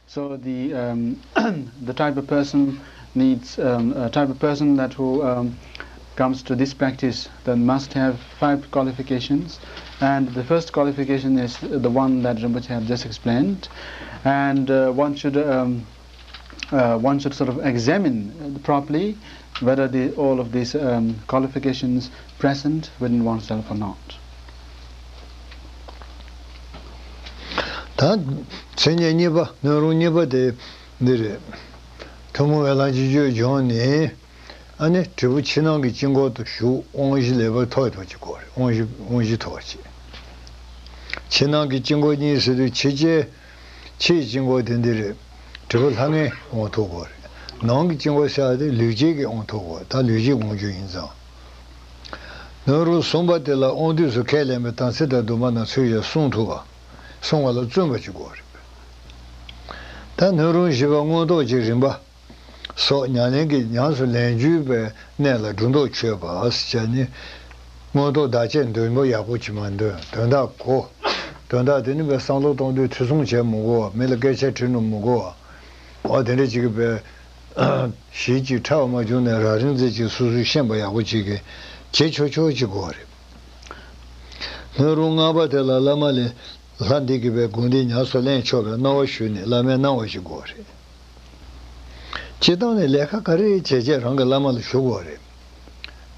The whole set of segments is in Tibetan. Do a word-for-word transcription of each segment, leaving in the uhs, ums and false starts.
So the um, the type of person needs um, a type of person that who um, comes to this practice then must have five qualifications, and the first qualification is the one that Rinpoche have just explained, and uh, one should um, uh, one should sort of examine properly whether the, all of these um, qualifications present within oneself or not. ད་མཚན་ཉིད་གཉིས་པ་སྣོད་རུང་གཉིས་པ་དེ་འདི་རེད། ཐུན་མོང་བའི་ལྷ་བཞི་བཅུ་སྦྱོང་ནས། ཨ་ནི་དྲིལ་བུ་ཕྱི་ནང་གི་དཀྱིལ་འཁོར་དུ་བཞུགས། དབང་བཞི་ལེགས་པར་ཐོབ་ཐོབ་ཅིག་དགོས་རེད། དབང་བཞི་དབང་བཞི་ཐོབ་པ་ཅིག་ཕྱི་ནང་གི་དཀྱིལ་འཁོར་གཉིས་ཟེར་དུས་ཕྱི་ལྕེ། ཕྱིའི་དཀྱིལ་འཁོར་དེ་འདི་རེད། དྲིལ་བུ་ལྷ་ལྔའི་དབང་ཐོབ་དགོས་རེད། ནང་གི་དཀྱིལ་འཁོར་ཟེར་བ་དེ་ལུས་བྱད་ཀྱི་དབང་ཐོབ་དགོས། ད་ལུས་བྱད་དབང་སྒྱུར་ཡིན་ཙང་། སྣོད་རུང་གསུམ་པ་དེ་ལ་དབང་དུས་སུ་ཁས་ལེན་པའི་དམ་ཚིག་དང་སྡོམ་པ་རྣམས་ཚུལ་བཞིན་བསྲུང་ཐུབ་པ། བསྲུང་བ་ལ་བརྩོན་པ་ཅིག་དགོས་རེད། ད་སྣོད་རུང་བཞི་པ་མངོན་རྟོགས་ཀྱི་རིམ་པ། སོགས་ཉམས་ལེན་གྱི་ཉམས་སུ་ལེན་བཅུག་པའི་གནད་ལ་སྒྲོ་འདོགས་ཆོད་པ་ཟེར་བྱས་ནས། མངོན་རྟོགས་བདག་གཅེས་འདོན་པ་ཡག་པོ་ཅིག་མ་འདོན། དོན་དག་གོ། དོན་དག་དེ་ནི་བསམ་བློ་གཏོང་དུས་ཐེ་ཚོམ་བྱེད་མི་དགོས་པ། མི་ལ་སྐད་ཆ་དྲིས་ནས་མི་དགོས་པ། འོ་དེ་འདྲ་ཅིག་གི་བས། གཞི་གཅིག་ཕྲ་བ་མ་བྱུང་ནས་རང་རིག་འཛིན་གྱིས་སོ་སོས་ཤེས་པ་ཡག་པོ་ཅིག་གི་བྱེད་ཆོག་ཆོག་ཅིག་དགོས་རེད། སྣོད་རུང་ལྔ་པ་དེ་ལ་བླ་མ་ལས་ལྷ་འདི་གི་བས་དགོངས་འདི་ཉམས་སུ་ལེན་ཆོག་པའི་གནང་བ་ཞུས་ནས་བླ་མའི་གནང་བ་ཞིག་དགོས་རེད། སྤྱིར་བཏང་ནས་ལས་ཀ་ག་རེ་བྱས་བྱས་རང་གི་བླ་མ་ལ་ཞུ་དགོས་རེད།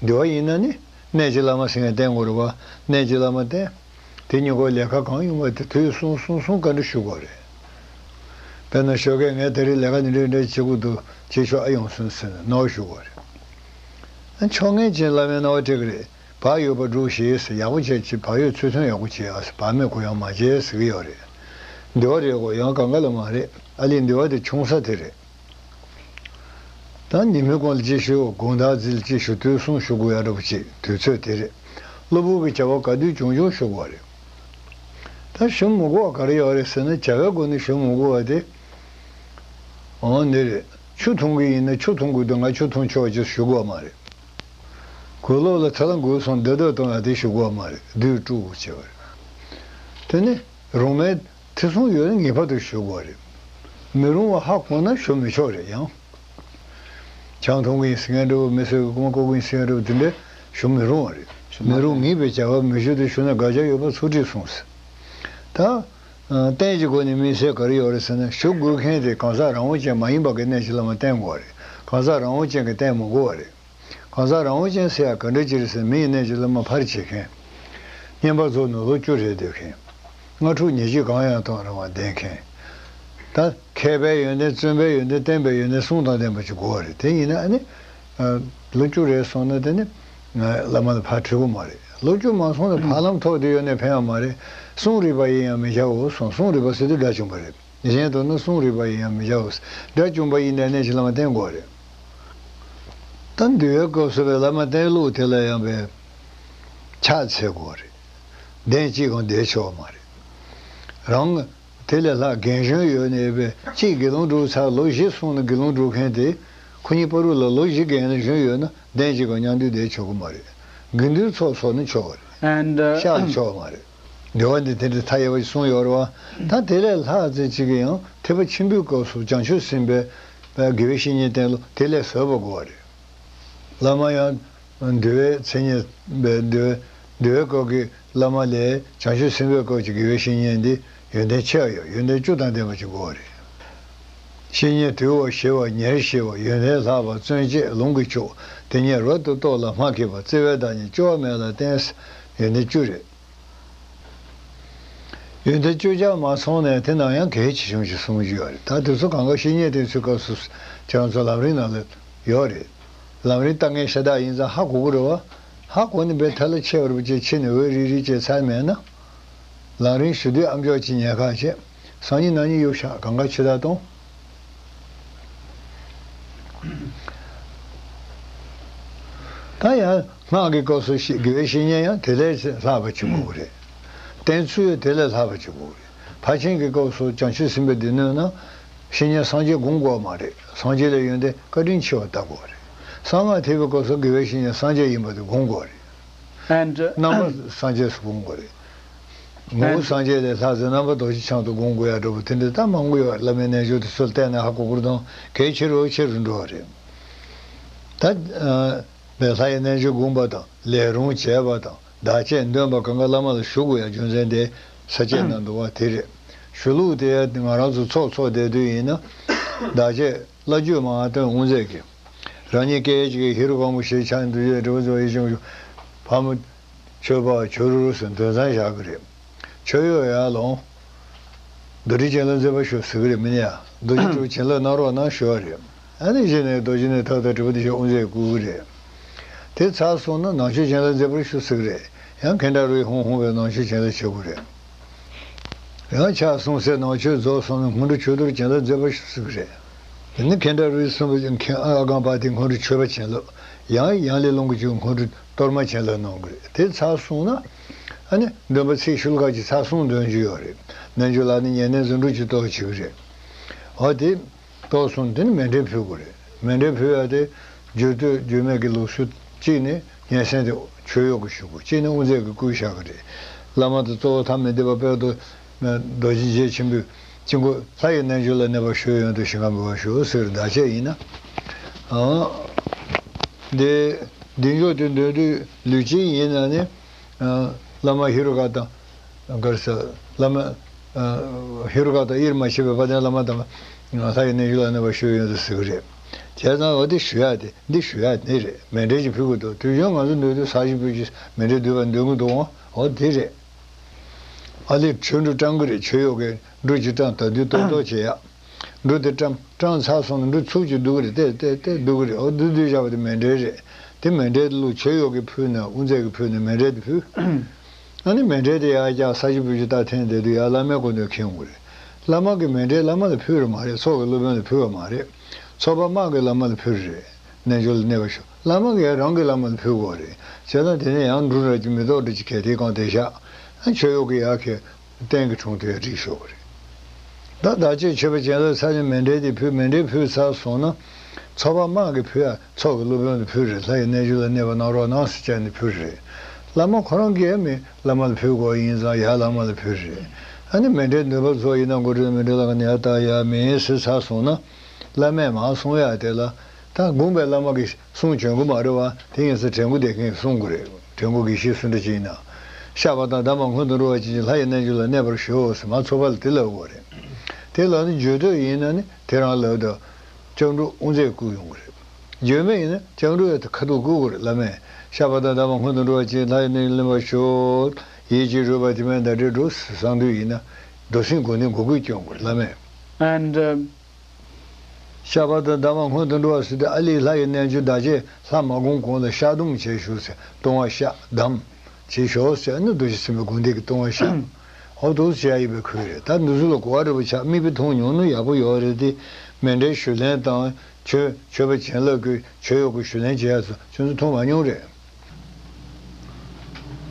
འདུལ་བ་ཡིན་ན་ནི་གནས་ཀྱི་བླ་མ་ཟེར་མཁན་བསྟེན་དགོས་རེད་བ། གནས་ཀྱི་བླ་མ་བསྟེན། དེ་ཉིན་གོ་ལས་ཀ་གང་ཡོང་བ་དེ་དུས་གསུང་གསུང་གསུང་བཀའ་འདྲི་ཞུ་དགོས་རེད། དཔེར་ན་ཞོགས་ཀས་ངས་དེ་རིང་ལས་ཀ་འདི་འདྲ་འདྲ་བྱེད་དགོས་འདུག་བྱེད་ཤོག་ཨ་ཡོང་སོང་ཟེར་ནས་གནང་བ་ཞུ་དགོས་རེད། ཨ་ཆོག་མཁན་ཅན་བླ་མའི་གནང་བ་སྤྲད་གི་རེད། བག་ཡོད་པ་སྒྲུབ་ཞེས་ཟེར། ཡག་པོ་བྱས་ཅིག་བག་ཡོད་ཚུལ་མཐུན་ཡག་པོ་བྱེད་ཨ་ཟེར། བག་མེད་གུ་ཡངས་མ་བྱེད་ཟེར་གི་ཡོད་རེད། འདི་བ་རེད་གོ་ཡང་གང་ག་ལ་མ་རེད། ཨ་ལས་འདི་བ་དེ་ཆུང་ས་དེ་རེད། ད་ཉིན་མོའི་གོང་ལ་ཅིག་ཞུ། དགོང་དག་རྩིས་ལ་ཅིག་ཞུ། དུས་གསུང་ཞུ་དགོས་ཡ་འདྲ་པོ་ཅིག་དུས་ཚོད་དེ་རེད། གློ་བུར་གྱི་བྱ་བ་ག་དུས་བྱུང་བྱུང་ཞུ་དགོས་རེད། ད་ཞུ་མི་དགོས་པ་ག་རེ་ཡོད་རེད་ཟེར་ན། བྱ་བའི་སྒོ་ནས་ཞུ་མི་དགོས་པ་དེ། འོ་འདི་རེད། ཆུ་འཐུང་གི་ཡིན་ན་ཆུ་འཐུང་དགོས་དུས་ང་ཆུ་འཐུང་ཆོག་ཅེས་ཞུ་དགོས་མ་རེད། གོས་ལོག་ལ་ཚ་ལ་འགུལ་སོང་བདེ་བདེ་གཏོང་ཡ་དེ་ཞུ་དགོས་མ་རེད། དུས་དཀྲུག་བྱེད་པ་རེད། དེ་ནི་རུང་མའི་ཐེ་ཚོམ་ཡོད་ན་ངེས་པར་དུ་ཞུ་དགོས་རེད། མི་རུང་བ་ཧ་གོ་ན་ཞུ་མི་ཆོག་རེད་ཡང་། ཆང་འཐུང་གི་ཡིན་ཟེར་མཁན་འདྲ་བོ། མི་སེར་གྱི་རྐུན་མ་རྐོ་གི་ཡིན་ཟེར་མཁན་འདྲ་བོ་དེ་འདྲ་ཞུ་མི་རུང་བ་རེད། མི་རུང་ངེས་པའི་བྱ་བ་མི་ཞུ་དུས་ཞུ་ན་དགག་བྱ་ཡོད་པ་ཚུལ་ཁྲིམས་སྲུང་ཟེར། ད། རྟེན་གྱི་སྒོ་ནས་དམིགས་བསལ་ག་རེ་ཡོད་རེད་ཟེར་ན། ཞུ་དགོས་མཁན་དེ་གང་ཟག་རང་དབང་ཅན་མ་ཡིན་པ་གི་གནས་ཀྱི་བླ་མ་བསྟེན་དགོས་པ་རེད། གང་ཟག་རང་དབང་ཅན་གྱིས་བསྟེན་མི་དགོས་པ་རེད། གང་ཟག་རང་དབང་ཅན་ཟེར་ཡ་ག་འདྲ་ཅིག་རེད་ཟེར་ན། མི་ཡི་གནས་ཀྱི་བླ་མ་ཕར་བྱེད་མཁན། བསྙེན་པར་རྫོགས་ནས་ལོ་བཅུ་རེ་སྡོད་མཁན། སྔ་དྲོ་ཉལ་ཆས་གང་ཡང་གཏོང་རུང་བ་ལྡན་མཁན། ད་མཁས་པའི་ཡོན་ཏན། བརྩོན་པའི་ཡོན་ཏན། བསྟེན་པའི་ཡོན་ཏན་གསུམ་དང་ལྡན་པ་ཅིག་དགོས་པ་རེད། དེ་ཡིན་ན་ཨ་ནི། ལོ་བཅུ་རེ་སོང་ན་དེ་ནི་བླ་མ་ལ་ཕར་འཁྲིད་དགོས་མ་རེད། ལོ་བཅུ་མ་སོང་ན་ཕ་ལམ་ཐོག་དེ་ཡོད་ནས་ཕན་ཡོན་མ་རེད། གསུང་རིག་པ་ཡིན་ཡང་མི་བྱའོ་གསུངས། གསུང་རིག་པ་ཟེར་དུས་དགྲ་བཅོམ་པ་རེད། གཞན་དུ་ན་གསུང་རིག་པ་ཡིན་ཡང་མི་བྱའོ། དགྲ་བཅོམ་པ་ཡིན་ནའི་གནས་ཀྱི་བླ་མ་བསྟེན་དགོས་རེད། ད་འདུལ་བའི་སྐབས་སུ་བའི་བླ་མ་བསྟེན་ལུགས་དེ་ལ་ཡང་བའི་ཕྱག་འཚལ་དགོས་རེད། གདན་གཅིག་གང་བསྡད་ཆོག་མ་རེད། རང་དེ་ལས་ལྷག་རྒན་གཞོན་ཡོད་ནས་བའི་གཅིག་དགེ་སློང་སྒྲུབ་ཚར་ལོ་བཞི་སོང་ནས་དགེ་སློང་སྒྲུབ་མཁན་དེ། ཁོ་གཉིས་བར་དུ་ལ་ལོ་བཞི་རྒན་གཞོན་ཡོད་ན་གདན་གཅིག་གང་མཉམ་དུ་བསྡད་ཆོག་གི་མ་རེད། དགེ་འདུན་ཚོགས་ཚོགས་ན་ཆོག་གི་རེད། And uh, ཤག་ལ་ཆོག་མ་རེད། འདུལ་བ་འདི་དེ་འདྲ་མཐའ་ཡས་པ་ཞིག་གསུངས་ཡོད་རེད་བ། ད་དེ་ལས་ལྷག་ཙམ་ཅིག་གིས་ཡང་ཐེག་པ་ཆེན་པོའི་སྐབས་སུ་བྱང་ཆུབ་སེམས་དཔའི་དགེ་བའི་བཤེས་གཉེན་བསྟེན་ལུགས་དེ་ལས་བཟོད་པ་དགོས་པ་རེད། བླ་མ་ཡང་འདུལ་བའི་མཚན་ཉིད་པའི་འདུལ་བའི་འདུལ་བའི་སྐབས་ཀྱི་བླ་མ་ལས་བྱང་ཆུབ་སེམས་དཔའི་སྐབས་ཀྱི་དགེ་བའི་བཤེས་གཉེན་འདི་ཡོན་ཏན་ཆེ་བ་ཡོད། ཡོན་ཏན་བཅུ་དང་ལྡན་པ་ཅིག་དགོས་པ་རེད། བཤེས་གཉེན་དུལ་བ་ཞི་བ་ཉེར་ཞི་བ། ཡོན་ཏན་ལྷག་པ་བརྩོན་བཅས་ལུང་གིས་ཕྱུག་དེ་ཉིད་རབ་ཏུ་རྟོགས་ལ་མ་མཁས་པ། བརྩེ་བའི་བདག་ཉིད་སྐྱོ་བ་མེད་ལ་བསྟེན། ཡོན་ཏན་བཅུ་རེད། ཡོན་ཏན་བཅུ་ཆ་མ་ཚང་ནས་དེ་ནང་ཡང་གལ་ཆེ་ཆུང་ཞིག་གསུང་རྒྱུ་ཡོད་རེད། ད་དེ་ཚོ་གང་ག་བཤེས་གཉེན་བསྟེན་ཚུལ་སྐབས་སུ་ཁྱེད་རང་ཚོ་ལམ་རིམ་ནང་ལ་ཡོད་རེད། ལམ་རིམ་ལྟ་མཁན་ཤ་སྟག་ཡིན་ཙང་ཧ་གོ་གི་རེད་བ། ཧ་གོ་ནས་བས་ཐལ་ལ་ཆེ་བར་བཅས་ཕྱི་ནས་འོད་རིལ་རིལ་བཅས་ཚར་མེད་ན། ལམ་རིམ་ཞུ་དུས་ཨ་མཆོག་ཅིག་ཉལ་ཁ་བྱས། སང་ཉིན་གནངས་ཉིན་གཡུག་བཞག་གང་ག་ཕྱི་ལྟར་གཏོང་། ད་ཡང་སྔགས་ཀྱི་སྐབས་སུ་ཤེས་དགེ་བའི་བཤེས་གཉེན་ཡང་དེ་ལས་ལྷག་པ་ཅིག་དགོས་ཀྱི་རེད། བསྟེན་ཚུལ་ཡང་དེ་ལས་ལྷག་པ་ཅིག་དགོས་ཀྱི་རེད། ཕར་ཕྱིན་གྱི་སྐབས་སུ་བྱང་ཆུབ་སེམས་དཔའི་སྡེ་སྣོད་ན་བཤེས་གཉེན་སངས་རྒྱས་སྒོམ་དགོས་མ་རེད། སངས་རྒྱས་ལས་ཡོན་ཏན་བཀའ་དྲིན་ཆེ་བ་ལྟ་དགོས་རེད། གསང་སྔགས་ཐེག་པའི་སྐབས་སུ་དགེ་བའི་བཤེས་གཉེན་སངས་རྒྱས་ཡིན་པ་དེ་སྒོམ་དགོས་རེད། And uh, རྣམ་པ་སངས་རྒྱས་སུ་སྒོམ་དགོས་རེད། ངོ་བོ་སངས་རྒྱས་ལས་ལྷག་ཟེར་རྣམ་པ་རྡོ་རྗེ་འཆང་དུ་སྒོམ་དགོས་ཡ་འདྲ་པོ་དེ་འདྲ་ད་མང་པོ་ཡོད། བླ་མའི་རྣལ་འབྱོར་དེ་ཚོ་བལྟས་ན་ཧ་གོ་གི་རེད་དང་། གལ་ཆེ་རུ་ཆེ་རུ་འགྲོ་བ་རེད། ད་བའི་ལྷ་ཡི་རྣལ་འབྱོར་སྒོམ་པ་དང་ལས་རུང་བྱས་པ་དང་བདག་གཅེས་འདོན་པ་གང་ག་བླ་མ་ལ་ཞུ་དགོས་ཡ་རྒྱུ་མཚན་དེ་ས་བཅད་ནང་འདུག་བ་དེ་རེད། ཞུ་ལུགས་དེ་ང་རང་ཚོ་ཚོགས་འཚོགས་བསྡད་དུས་ཡིན་ན་བདག་གཅེས་བླ་བརྒྱུད་མ་ཨ་སྟོན་དབུ་མཛད་ཀྱིས་རང་ཉིད་སྐད་ཅིག་གིས་ཧེ་རུ་ཀ་མུ་ཞེས་ཕྱག་འདུལ་བྱེད་འབྲས་བུ་རྫོགས་ཡེ་ཆུང་ཞུ་ཕ་མ་ཆོས་པ་ཆོས་རུ་རུ་ཟེར་འདོན་མཚམས་བཞག་གི་རེད། ཆོས་གཡོག་ཡར་ལོངས། རྡོ་རྗེ་བྱིན་རླབས་མཛད་པར་ཞུ་ཟེར་གི་རེད་མིན་ཡ། རྡོ་རྗེ་གྲུབ་བྱིན་རླབས་གནང་རོགས་གནང་ཞུ་བ་རེད། ཨ་ནི་གཞི་ནས་རྡོ་རྗེ་ནས་ཐག་ཐག་གྲིབ་པ་དེ་ཞིག་དབུ་མཛད་བསྐུལ་གི་རེད། དེ་ཚར་སོང་ན་ནང་མཆོད་བྱིན་རླབས་མཛད་པར་ཞུ་ཟེར་གི་རེད། ཡང་ཁེན་ཏྲ་རུའི་ཧོང་ཧོང་བའི་ནང་མཆོད་བྱིན་རླབས་བྱེད་དགོས་རེད། ཡང་ཕྱག་གསུམ་གསལ་ནང་མཆོད་རྫོགས་སོང་ན་སྔོན་འགྲོ་མཆོད་གཏོར་བྱིན་རླབས་མཛད་པར་ཞུ་ཟེར་གི་རེད། དེ་ནི་ཁེན་ཏྲ་རུའི་གསུམ་པ་མཁན་ཨ་གམ་པ་དེ་སྔོན་འགྲོ་མཆོད་པ་བྱིན་རླབས། ཡང་ཡང་ལེ་ལུང་གི་ཆོས་སྔོན་འགྲོ་གཏོར་མ་བྱིན་རླབས་གནང་གི་རེད། དེ་ཚར་སོང་ན་ཨ་ནི་འདོན་པ་ཚིག་ཤུལ་ཁ་ཅིག་ཚར་གསུམ་འདོན་རྒྱུ་ཡོད་རེད། རྣལ་འབྱོར་ལ་ནི་ཉེར་གནས་རྫུ་འཕྲུལ་གྱི་སྟོབས་བྱེད་ཀྱི་རེད། འོ་དེ་གཏོར་སོང་དེ་ནི་མཎྜལ་ཕུལ་དགོས་རེད། མཎྜལ་ཕུལ་ཡ་དེ་བརྗོད་འདོད་བརྗོད་མེད་ཀྱི་ལུགས་སྲོལ་གཅིག་ནི་སྙན་གསན་དེ་ཆོས་གཡོག་གིས་ཞུ་དགོས། གཅིག་ནི་དབུ་མཛད་ཀྱིས་བསྐུལ་བཞག་གི་རེད། བླ་མ་དང་གཙོ་བོ་ཐ་མལ་འདས་པ་དཔལ་རྡོ་རྗེ་རྗེ་ཆེན་པོས་དཀྱིལ་འཁོར་ལྷ་ཡི་རྣལ་འབྱོར་ལ་གནས་པར་ཞུ་ཡོན་དུ་ཞིང་ཁམས་འབུལ་བར་ཞུ་ཟེར་བདག་གཅེས་ཡིན་ན། ཨང་། འདི་འདི་འཇོག་དེ་འདོན་དུས་ལུས་ཅན་ཡིན་ན་ནི། ཨང་། བླ་མ་ཧེ་རུ་ཀ་དང་། གར་ས་བླ་མ། ཨང་། ཧེ་རུ་ཀ་དང་དབྱེར་མ་ཕྱེ་བའི་དཔལ་ལྡན་བླ་མ་དང་། ལྷ་ཡི་རྣལ་འབྱོར་ལ་གནས་པར་ཞུ་ཡོན་དུ་ཟེར་གི་རེད། བྱས་ཙང་འོ་དེ་ཞུ་ཡ་དེ་འདི་ཞུ་ཡ་དེ་རེད། མཎྜལ་ཅིག་ཕུལ་དགོས་འདུག་དུས་གཞན་ང་ཚོ་འདོན་དུས་ས་གཞི་ཕུལ་གྱི་མཎྜལ་འདུས་པ་འདོན་གི་འདུག་འོ་དེ་རེད། ཨ་ལས་ཆོས་འབྲུ་བཀྲམ་གི་རེད། ཆོས་གཡོག་གིས་འབྲུ་གཅིག་བཀྲམ་ད་དུས་གཏོར་གཏོར་བྱེད་ཡ། འབྲུ་དེ་བཀྲམ་བཀྲམ་ཚར་སོང་ན་འབྲུ་ཚུགས་ཀྱི་བསྡུ་གི་རེད། ཏེ་ཏེ་ཏེ་བསྡུ་གི་རེད། འོ་བསྡུ་བསྡུ་བཞག་པ་དེ་མཎྜལ་རེད། དེ་མཎྜལ་དེ་ལུགས་ཆོས་གཡོག་གིས་ཕུལ་ན་དབུ་མཛད་ཀྱིས་ཕུལ་ན་མཎྜལ་དེ་ཕུལ། ཨ་ནི་མཎྜལ་དེ་ཡར་བཀྱག་ས་གཞི་ཕུལ་རྒྱུ་ད་འཐེན་བསྡད་དུས་ཡར་བླ་མའི་སྐུ་མདུན་འཁྱེར་ཡོང་གི་རེད། བླ་མ་གི་མཎྜལ་བླ་མ་ལ་ཕུལ་རེད་མ་རེད། ཚོགས་ཀྱི་སློབ་དཔོན་ལ་ཕུལ་བ་མ་རེད། ཚོགས་པ་དམག་གིས་བླ་མ་ལ་ཕུལ་རེད། རྣལ་འབྱོར་ལ་གནས་པར་ཞུ། བླ་མ་གིས་ཡང་རང་གི་བླ་མ་ལ་ཕུལ་དགོས་རེད། བྱས་ཙང་དེ་ནས་ཡང་འབྲུ་ར་གྱི་མེ་ཏོག་འདྲ་ཅིག་གལ་ཏེ་གང་དེ་བཞག་ཨ་ཆོས་གཡོག་གིས་ཡར་ཁྱེར། རྟེན་གྱི་དྲུང་དུ་ཡང་བསྒྲིགས་ཞོག་གི་རེད། ད་བདག་གཅེས་མཆོད་པ་བྱིན་རླབས་ཚར་ནས་མཎྜལ་དེ་ཕུལ། མཎྜལ་ཕུལ་ཚར་སོང་ན། ཚོགས་པ་དམག་གིས་ཕུལ་ཡ་ཚོགས་ཀྱི་སློབ་དཔོན་ལ་ཕུལ་རེད། ལྷ་ཡི་རྣལ་འབྱོར་ལ་གནས་པ་གནང་རོགས་གནང་ཟེར་བྱས་ནས་ཕུལ་རེད། བླ་མ་ཁོ་རང་གིས་ཡང་མི་བླ་མ་ལ་ཕུལ་དགོས་ཡིན་ཙང་ཡར་བླ་མ་ལ་ཕུལ་རེད། ཨ་ནི་མཎྜལ་འདོན་པ་ཚོ་ཡིན་ན་མགོ་ཁྲིད་མཎྜལ་ལ་ག་ནས་ཡར་བཏགས་ཡ་མིན་ཟེར་ཚར་སོང་ན། བླ་མས་མར་གསུང་ཡ་དེ་ལ། ད་དགོངས་པའི་བླ་མ་གིས་གསུང་བྱོན་གི་མ་རེད་བ། དེ་ཡིན་ཙང་དྲན་སྐུལ་དེ་མཁན་གསུང་དགོས་རེད། དྲན་སྐུལ་དགེ་བཤེས་སུ་འདྲ་ཅིག་ཡིན་ན། བཤགས་པ་དང་གདམས་པ་སྔོན་དུ་འགྲོ་བ་ཅན་གྱི་ལྷ་ཡི་རྣལ་འབྱོར་ལ་གནས་པར་ཞུ་ཟེར་མར་ཚོགས་པ་ལ་དེ་ལབ་དགོས་རེད། དེ་ལབ་ན་བརྗོད་འདོད་ཡིན་ན་ནི་དེ་རང་ལབ་དང་། སྐྱབས་འགྲོ་དབུ་མཛད་བསྐུལ་ཡོང་གི་རེད། བརྗོད་མེད་ཡིན་ན་སྐྱབས་འགྲོ་ཡ་དེ་ཁ་ཐུག་བསྐུལ་དགོས་རེད། བླ་མས་བཤགས་པ་དང་གདམས་པ་སྔོན་དུ་འགྲོ་བ་ཅན་གྱི་ལྷ་ཡི་རྣལ་འབྱོར་ལ་གནས་པར་ཞུ། ཡིད་ཀྱི་རུས་པ་དེ་མན་ད་འདྲེ་འགྲོ་གསང་འདུས་ཡིན་ན་རྡོར་སེམས་དགོན་སྡེ་འགོ་བསྐུལ་སྐྱོན་དགོས་རེད། བླ་མས། And uh, བཤགས་པ་དང་གདམས་པ་སྔོན་དུ་འགྲོ་བ་ཟེར་ཏེ་ཨ་ལས་ལྷ་ཡི་རྣལ་འབྱོར་བདག་གཅེས་ལྷ་མ་བསྒོམ་གོང་ལ་བཤགས་སྡོམ་བྱེད་ཤོག་ཟེར། ལྟུང་བ་བཤགས་སྡོམ་བྱེད་ཤོག་ཟེར་ནི་རྡོ་རྗེ་སེམས་དཔའི་དགོངས་འདི་གི་ལྟུང་བ་བཤགས། ཨོ་དུ་བྱ་ཡི་བའི་ཁུལ་རེད། ད་འདི་ཚོ་ལ་གོ་བ་རེ་བ་ཆགས་མིག་དཔེ་མཐོང་མྱོང་ནི་ཡག་པོ་ཡོད་རེད་དེ། མཎྜལ་ཞུ་ལེན་དང་ཆོས་མཆོད་པ་བྱིན་རླབས་ཀྱི་ཆོས་གཡོག་གི་ཞུ་ལེན་བྱེད་ཡ་ཚོ་ཁྱོད་ཚོ་མཐོང་མ་མྱོང་རེད།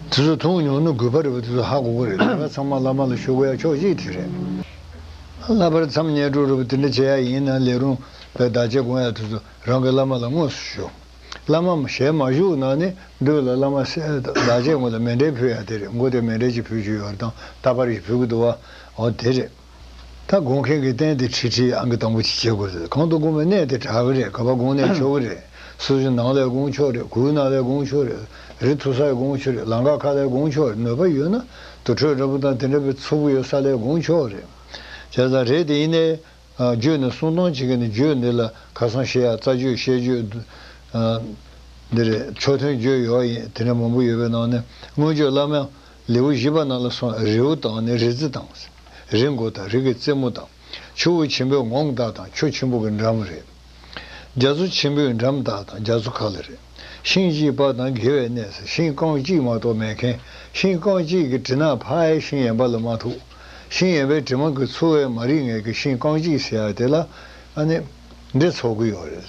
དེ་ཚོ་མཐོང་མྱོང་ན་དགོས་པ་རེད་པ། དེ་ཚོ་ཧ་གོ་གི་རེད། ལྷག་པར་ཚང་མ་བླ་མ་ལ་ཞུ་དགོས་ཡ་ཕྱོགས་གཅིག་དེ་རེད། ལྷག་པར་མཚམས་བསྙེན་སྒྲུབ་རེད་པ། དེ་འདྲ་བྱེད་ཡ་ཡིན་ན་ལས་རུང་བའི་བདག་གཅེས་སྒོམ་ཡ་དེ་ཚོ་རང་གི་བླ་མ་ལ་དངོས་སུ་ཞུ། བླ་མ་ཞལ་མ་བཞུགས་ན་ནི་མདུན་ལ་བླ་མ་སེ་བདག་གཅེས་ངོ་ལ་མཎྜལ་ཕུལ་ཡ་དེ་རེད། མགོ་དེ་མཎྜལ་ཅིག་ཕུལ་རྒྱུ་ཡོད་དང་རྟག་པར་ཞིག་ཕུལ་གི་འདུག་བ། འོ་དེ་རེད། ད་སྒོམ་མཁན་གྱི་རྟེན་དེ་ཁྲིད་ཁྲིད་ཨང་ཀི་དང་པོ་ཅིག་བྱེད་དགོས་རེད། གང་དུ་སྒོམ་པའི་གནས་དེ་དྲག་གི་རེད། ག་པར་སྒོམ་ནས་ཆོག་གི་རེད། སོ་སོའི་ནང་ལ་སྒོམ་ཆོག་རེད། གུར་ནང་ལ་སྒོམ་ཆོག་རེད། རི་མཐོ་སར་སྒོམ་ཆོག་རེད། ལམ་ཁ་ཁ་ལ་སྒོམ་ཆོག་རེད། ནུས་པ་ཡོད་ན་དུར་ཁྲོད་འདྲ་པོ་དང་དེ་འདྲ་པའི་མཚུར་པོ་ཡོད་ས་ལ་སྒོམ་ཆོག་རེད། བྱས་ཙང་རེད་དེ་ཡིན་ནའི། ཨ། བརྗོད་ནས་གསུང་སྟངས་བྱེད་མཁན་ནི་བརྗོད་འདི་ལ་ཁ་སང་བཤད་ཡ་རྩ་བརྗོད་བཤད་བརྗོད། ཨ། འདི་རེད། མཆོག་ཐུན་བརྗོད་ཡོད་ཡིན། དེ་འདྲ་མང་པོ་ཡོད་པའི་ནང་ནས་མངོན་བརྗོད་བླ་མ་ལེའུ་བཞི་པ་ནང་ལ་སོང་། རེའུ་དང་ནི་རི་རྩེ་དང་། རི་མགོ་དང་རི་གི་རྩེ་མོ་དང་། ཆུ་བོ་ཆེན་པོའི་ངོམ་དག་དང་ཆུ་ཆེན་པོ་གི་འགྲམ་རེད། རྒྱ་མཚོ་ཆེན་པོའི་འགྲམ་དག་དང་རྒྱ་མཚོ་ཁ་ལ་རེད། ཤིང་གཅིག་པ་དང་དགེ་བའི་གནས་ཟེར། ཤིང་རྐང་གཅིག་མ་གཏོགས་མེད་མཁན། ཤིང་རྐང་གཅིག་གི་གྲིབ་ནག་ཕར་ཡ་ཤིང་གཡས་པ་ལ་མ་ཐུག་ཤིང་གཡས་པའི་གྲིབ་མ་གིས་ཚུགས་པའི་མ་རིག་ངེས་ཀྱི་ཤིང་རྐང་གཅིག་ཟེར་ཡ་དེ་ལ་ཨ་ནི་འདྲེ་ཚོགས་ཀྱི་ཡོད་རེད།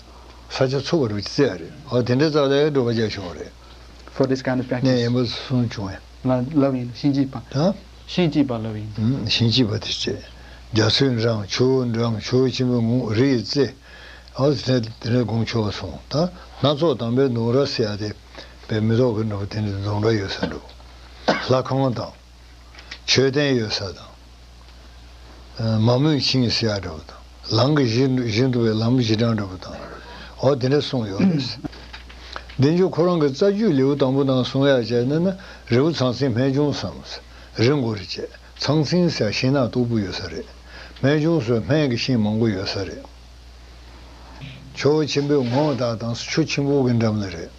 ས་ཆ་ཚུགས་པ་རུ་བརྩི་ཡ་རེད། ཨོ་དེ་འདྲ་ཙག་ལ་སྒྲུབ་པ་རྒྱག་ཆོག་རེད། For this kind of practice. ནས་ཡིན་པ་གསུང་བྱུང་ཡ། ལ་ལབ་ཡིན། ཤིང་གཅིག་པ། ད། ཤིང་གཅིག་པ་ལབ་ཡིན། ཨུམ། ཤིང་གཅིག་པ་དེ་བྱས། རྒྱ་མཚོའི་འགྲམ། ཆུ་བོའི་འགྲམ། ཆུ་བོ་ཆེན་པོའི་ངོམ། རི་ཡི་རྩེ། ཨོ་དེ་དེ་ནས་སྒོམ་ཆོག་པ་སོང་། ད་སྣ་ཚོགས་དམ་པའི་ལྡུམ་ར་ཟེར་ཡ་དེ་བའི་མེ་ཏོག་གི་འདྲ་པོ་དེ་འདྲ་ལྡུམ་ར་ཡོད་ས་འདྲ་པོ། ལྷ་ཁང་དང་། མཆོད་རྟེན་ཡོད་ས་དང་། མ་རྨོས་ཤིང་ཟེར་ཡག་འདྲ་པོ་དང་། ལམ་གྱི་གཞི་གཞི་འདུག་པའི་ལམ་གཞི་གྲངས་འདྲ་པོ་དང་། འོ་དེ་འདྲ་གསུངས་ཡོད་རེད། བདེ་མཆོག་ཁོ་རང་གི་རྩ་རྒྱུད་ལེའུ་དང་པོ་ནང་གསུང་ཡག་བྱས་ན་ན། རི་བོ་ཚང་ཚིང་སྨན་ལྗོངས་སམ། རི་མགོ་རེད་བྱས། ཚང་ཚིང་ཟེར་ཤིང་ནགས་སྟུག་པོ་ཡོད་ས་རེད། སྨན་ལྗོངས་སུ་སྨན་གྱི་ཤིང་མང་པོ་ཡོད་ས་རེད། ཆུ་བོ་ཆེན་པོའི་ངོ་བོ་དག་དང་ཆུ་ཆེན་པོ་གི་འགྲམ་ལ་རེད།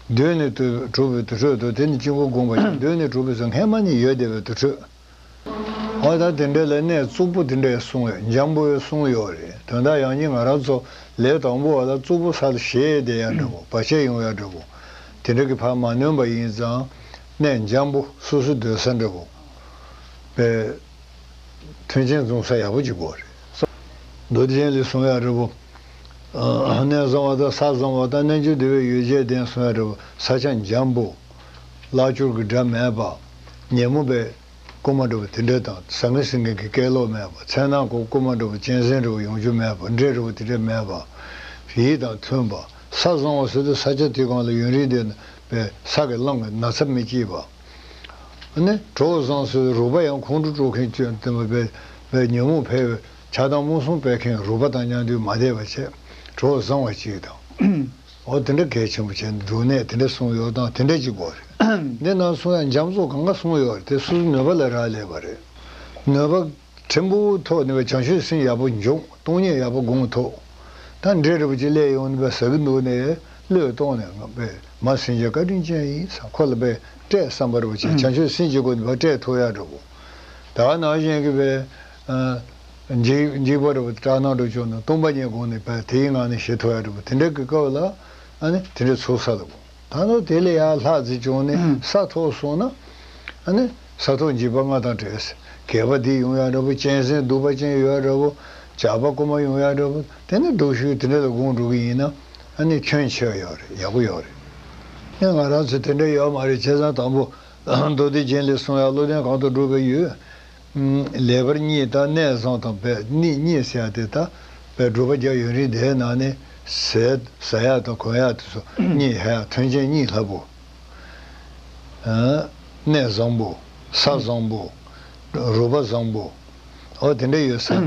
གདོད་ནས་གྲུབ་པའི་དུར་ཁྲོད་དུ། དེ་ནི་དཀྱིལ་འཁོར་བསྒོམས་པ་ཅིན། གདོད་ནས་གྲུབ་པའི་ཚུལ། སྔས་མ་ནས་ཡོད་བསྡད་པའི་དུར་ཁྲོད། འོ་ད་དེ་འདྲ་ལ་གནས་རྩུབ་པོ་དེ་འདྲ་གསུངས་ཡོད། འཇམ་པོ་གསུངས་ཡོད་རེད། དོན་དག་ཡང་སྙིང་ང་རང་ཚོ་ལས་དང་པོ་བ་ལ་རྩུབ་པོ་ས་ལ་བཞེས་བསྡད་ཡག་འདྲ་པོ། བར་ཆད་ཡོང་ཡག་འདྲ་པོ། དེ་འདྲ་གི་ཕར་མ་ནོན་པ་ཡིན་ཙང་། གནས་འཇམ་པོ་སོ་སོ་སྡོད་ས་འདྲ་པོ། པའི་མཐུན་རྐྱེན་འཛོམས་ས་ཡག་པོ་ཅིག་དགོས་རེད། མདོ་སྡེ་རྒྱན་ལས་གསུང་ཡག་འདྲ་པོ། གནས་བཟང་བ་དང་ས་བཟང་བ་དང་། རྣལ་འབྱོར་བདེ་བའི་ཡོ་བྱད་ལྡན་གསུང་ཡག་འདྲ་པོ། ས་ཆ་འཇམ་པོ། རླབས་སྐྱོར་གྱི་སྒྲ་མེད་པ། ཉོན་མོངས་པའི་སྐུལ་མ་འདྲ་པོ་དེ་འདྲ་དང་། ཟང་ངེ་ཟིང་ངེ་གི་སྐད་ལོག་མེད་པ། མཚན་ནག་གི་སྐུལ་མ་འདྲ་པོ་གཅན་གཟན་འདྲ་པོ་ཡོང་རྒྱུ་མེད་པ། འདྲེ་འདྲ་པོ་དེ་འདྲ་མེད་པ། ཡིད་དང་མཐུན་པ། ས་བཟང་བ་ཟེར་དུས་ས་ཆ་དེ་སྒང་ལ་ཡུན་རིང་བསྡད་ན་པའི་ས་གི་རླུང་གི་ན་ཚ་མི་སྐྱེད་པ། ནི་གྲོགས་བཟང་ཟེར་རུས་པ་ཡང་ཁོང་ཁྲོ་སྤྲོ་མཁན་ཅན་དེ་མ་པའི་པའི་ཉོན་མོངས་འཕེལ་བའི་ཆགས་སྡང་རྨོངས་གསུམ་སྤེལ་མཁན་རུས་པ་དང་མཉམ་དུ་མ་བསྡད་པ་བྱས། གྲོགས་བཟང་བ་ཅིག་དང་། འོ་དེ་འདྲ་གལ་ཆེན་པོ་བྱས་ནས་འབྲུ་གནས་དེ་འདྲ་གསུངས་ཡོད་དང་། དེ་འདྲ་ཅིག་དགོས་རེད། འདི་ནང་གསུང་ཡག་འཇམ་བཟོ་གང་ག་གསུངས་ཡོད་རེད། དེ་སོ་སོའི་ནུས་པ་ལ་རག་ལས་པ་རེད། ནུས་པ་ཕྲན་བུ་ཐོག་ནས་བྱང་ཆུབ་སེམས་ཡག་པོ་འཇོག་སྟོང་ཉིད་ཡག་པོ་སྒོམ་ཐུབ། ད་འདྲེ་འདྲ་པོ་ཅིག་སླེབས་ཡོང་ནས་པའི་ཟ་གི་འདུག་ནས་བློས་གཏོང་ནས་ང་པའི་མ་སེམས་ཅན་བཀའ་དྲིན་ཅན་ཡིན་ས། ཁོ་ལ་པའི་སྤྲད་བསམ་པ་འདྲ་པོ་བྱས། བྱང་ཆུབ་སེམས་ཀྱི་སྒོ་ནས་པའི་སྤྲད་ཐུབ་ཡག་འདྲ་པོ། ད་ག་ནང་བཞིན་གྱི་པའི་འཇིགས་འཇིགས་པ་འདྲ་པོ་སྐྲག་སྣང་འདྲ་བྱུང་ན་སྟོང་པ་ཉིད་སྒོམ་ནས་པའི་དེའི་ངང་ནས་ཞི་ཐུབ་ཡག་འདྲ་པོ། དེ་འདྲ་གི་སྐབས་ལ་ཨ་ནི་དེ་འདྲ་ཚུགས་ས་ལ་དགོས། ད་ནོ་དེ་ལས་ཡར་ལྷག་ཙམ་བྱུང་ནས་ས་མཐོ་སོང་ན། ཨ་ནི་ས་ཐོབ་འཇིགས་པ་ལྔ་དང་བྲལ་ཟེར། རྒས་པ་འདི་ཡོང་ཡག་འདྲ་པོ། གཅན་གཟན་གདུག་པ་ཅན་ཡོང་ཡག་འདྲ་པོ། ཇག་པ་རྐུན་མ་ཡོང་ཡག་འདྲ་པོ། དེ་ནི་སྡུག་ཤོས་དེ་འདྲ་ལ་སྒོམ་འགྲོ་གི་ཡིན་ན། ཨ་ནི་ཁྱོན་ཆེ་བ་ཡོད་རེད། ཡག་པོ་ཡོད་རེད། ཨ་ང་རང་ཚོ་དེ་འདྲ་ཡོད་མ་རེད། བྱས་ཙང་དང་པོ་མདོ་སྡེ་རྒྱན་ལས་གསུངས་ཡག་བློ་ལྡན་གང་དུ་བསྒྲུབས་པའི་ཡུལ། ལེགས་པར་རྙེད་དང་གནས་བཟང་དང་པའི་གནས་རྙེད་ཟེར་ཡག་དེ་ད་པའི་སྒྲུབ་པ་རྒྱག་ཡུན་རིང་དེའི་ནང་ནས་ཟས་ཟ་ཡག་དང་གོན་ཡག་དེ་ཚོ་རྙེད་ཡག་མཐུན་རྐྱེན་རྙེད་སླ་པོ། ཨ་གནས་བཟང་པོ། ས་བཟང་པོ། རུས་པ་བཟང་པོ། འོ་དེ་འདྲ་ཡོད་ས་པའི་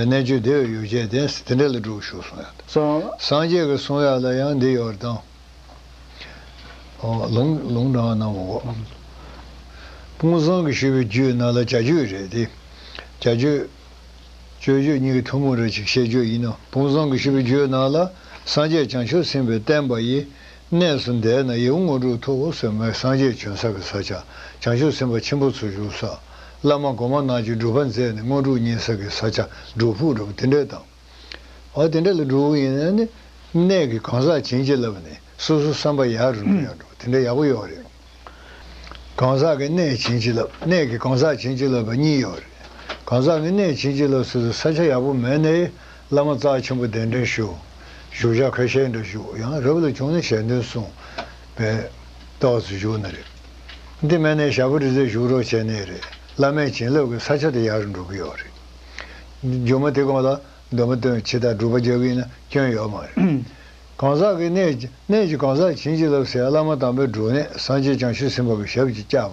རྣལ་འབྱོར་བདེ་བའི་ཡོ་བྱད་ལྡན་དེ་འདྲ་ལ་སྒྲུབ་ཤོག་གསུང་ཡག་དང་། སངས་རྒྱས་ཀྱི་གསུང་ཡག་ལ་ཡང་འདི་ཡོད་རེད་དང་། ཨོ། ལུང་ལུང་དྲངས་གནང་བ། དཔུང་བཟང་གིས་ཞུས་པའི་རྒྱུད་ནང་ལ་བྱ་རྒྱུད་རེད་དེ། བྱ་རྒྱུད། སྤྱོད་རྒྱུད་གཉིས་ཀྱི་ཐུན་མོང་རེ་ཞིག་བཤད་རྒྱུ་ཡིན་ནོ། དཔུང་བཟང་གིས་ཞུས་པའི་རྒྱུད་ནང་ལ། སངས་རྒྱས་བྱང་ཆུབ་སེམས་དཔའི་བསྟན་པ་ཡི། གནས་སུ་བསྡད་ན་ཡིད་དབང་དངོས་གྲུབ་ཐོབ་ཟེར་མོད། སངས་རྒྱས་བྱོན་ས་གི་ས་ཆ། བྱང་ཆུབ་སེམས་དཔའ་ཆེན་པོ་ཚོ་བཞུགས་ས། བླ་མ་གོང་མ་རྣམས་ཀྱིས་སྒྲུབ་པ་མཛད་ནས་དངོས་གྲུབ་བརྙེས་ས་གི་ས་ཆ། སྒྲུབ་ཕུག་འདྲ་པོ་དེ་འདྲ་དང་། འོ་དེ་འདྲ་ལ་འགྲོ་གི་ཡིན་ན་ནི། གནས་ཀྱི་གང་ཟག་བྱིན་གྱིས་བརླབས་ནས་སོ་སོའི་བསམ་པ་ཡར་རུ་འགྲོ་ཡག་འགྲོ་དེ་འདྲ་ཡག་པོ་ཡོད་རེད། གང་ཟག་གི་གནས་བྱིན་གྱིས་བརླབས། གནས་ཀྱི་གང་ཟག་བྱིན་གྱིས་བརླབས་པ་གཉིས་ཡོད་རེད། གང་ཟག་གི་གནས་བྱིན་གྱིས་བརླབས་ཟེར་དུས་ས་ཆ་ཡག་པོ་མེད་ནའི་བླ་མ་རྩ་ཆེན་པོ་གདན་འདྲེན་ཞུ། བཞུགས་ཤག་ཁ་ཤས་འདྲ་བཞུགས། ཡང་རབ་ལ་བྱུང་ན་ཞལ་འདོན་གསུང་། པའི་ཏོག་ཙམ་བཞུགས་ན་རེད། འདི་མེད་ནའི་ཞྭ་ཕོ་རི་རྩེར་བཞུགས་རོགས་བྱས་ནའི་རེད། བླ་མའི་བྱིན་རླབས་ཀྱི་ས་ཆ་དེ་ཡར་རུ་འགྲོ་གི་ཡོད་རེད། སྒྱུ་མ་དེ་སྒང་ལ་འདོན་པ་འདོན་ཕྱི་དང་སྒྲུབ་པ་རྒྱག་གི་ཡིན་ན་སྐྱོན་ཡོད་མ་རེད། གང་ཟག་གི་གནས་གནས་ཀྱི་གང་ཟག་བྱིན་གྱིས་བརླབས་ཟེར་བླ་མ་དམ་པའི་སྒྲུབ་གནས་སངས་རྒྱས་བྱང་ཆུབ་སེམས་དཔའ་གི་ཞབས་ཀྱིས་བཅགས་པ།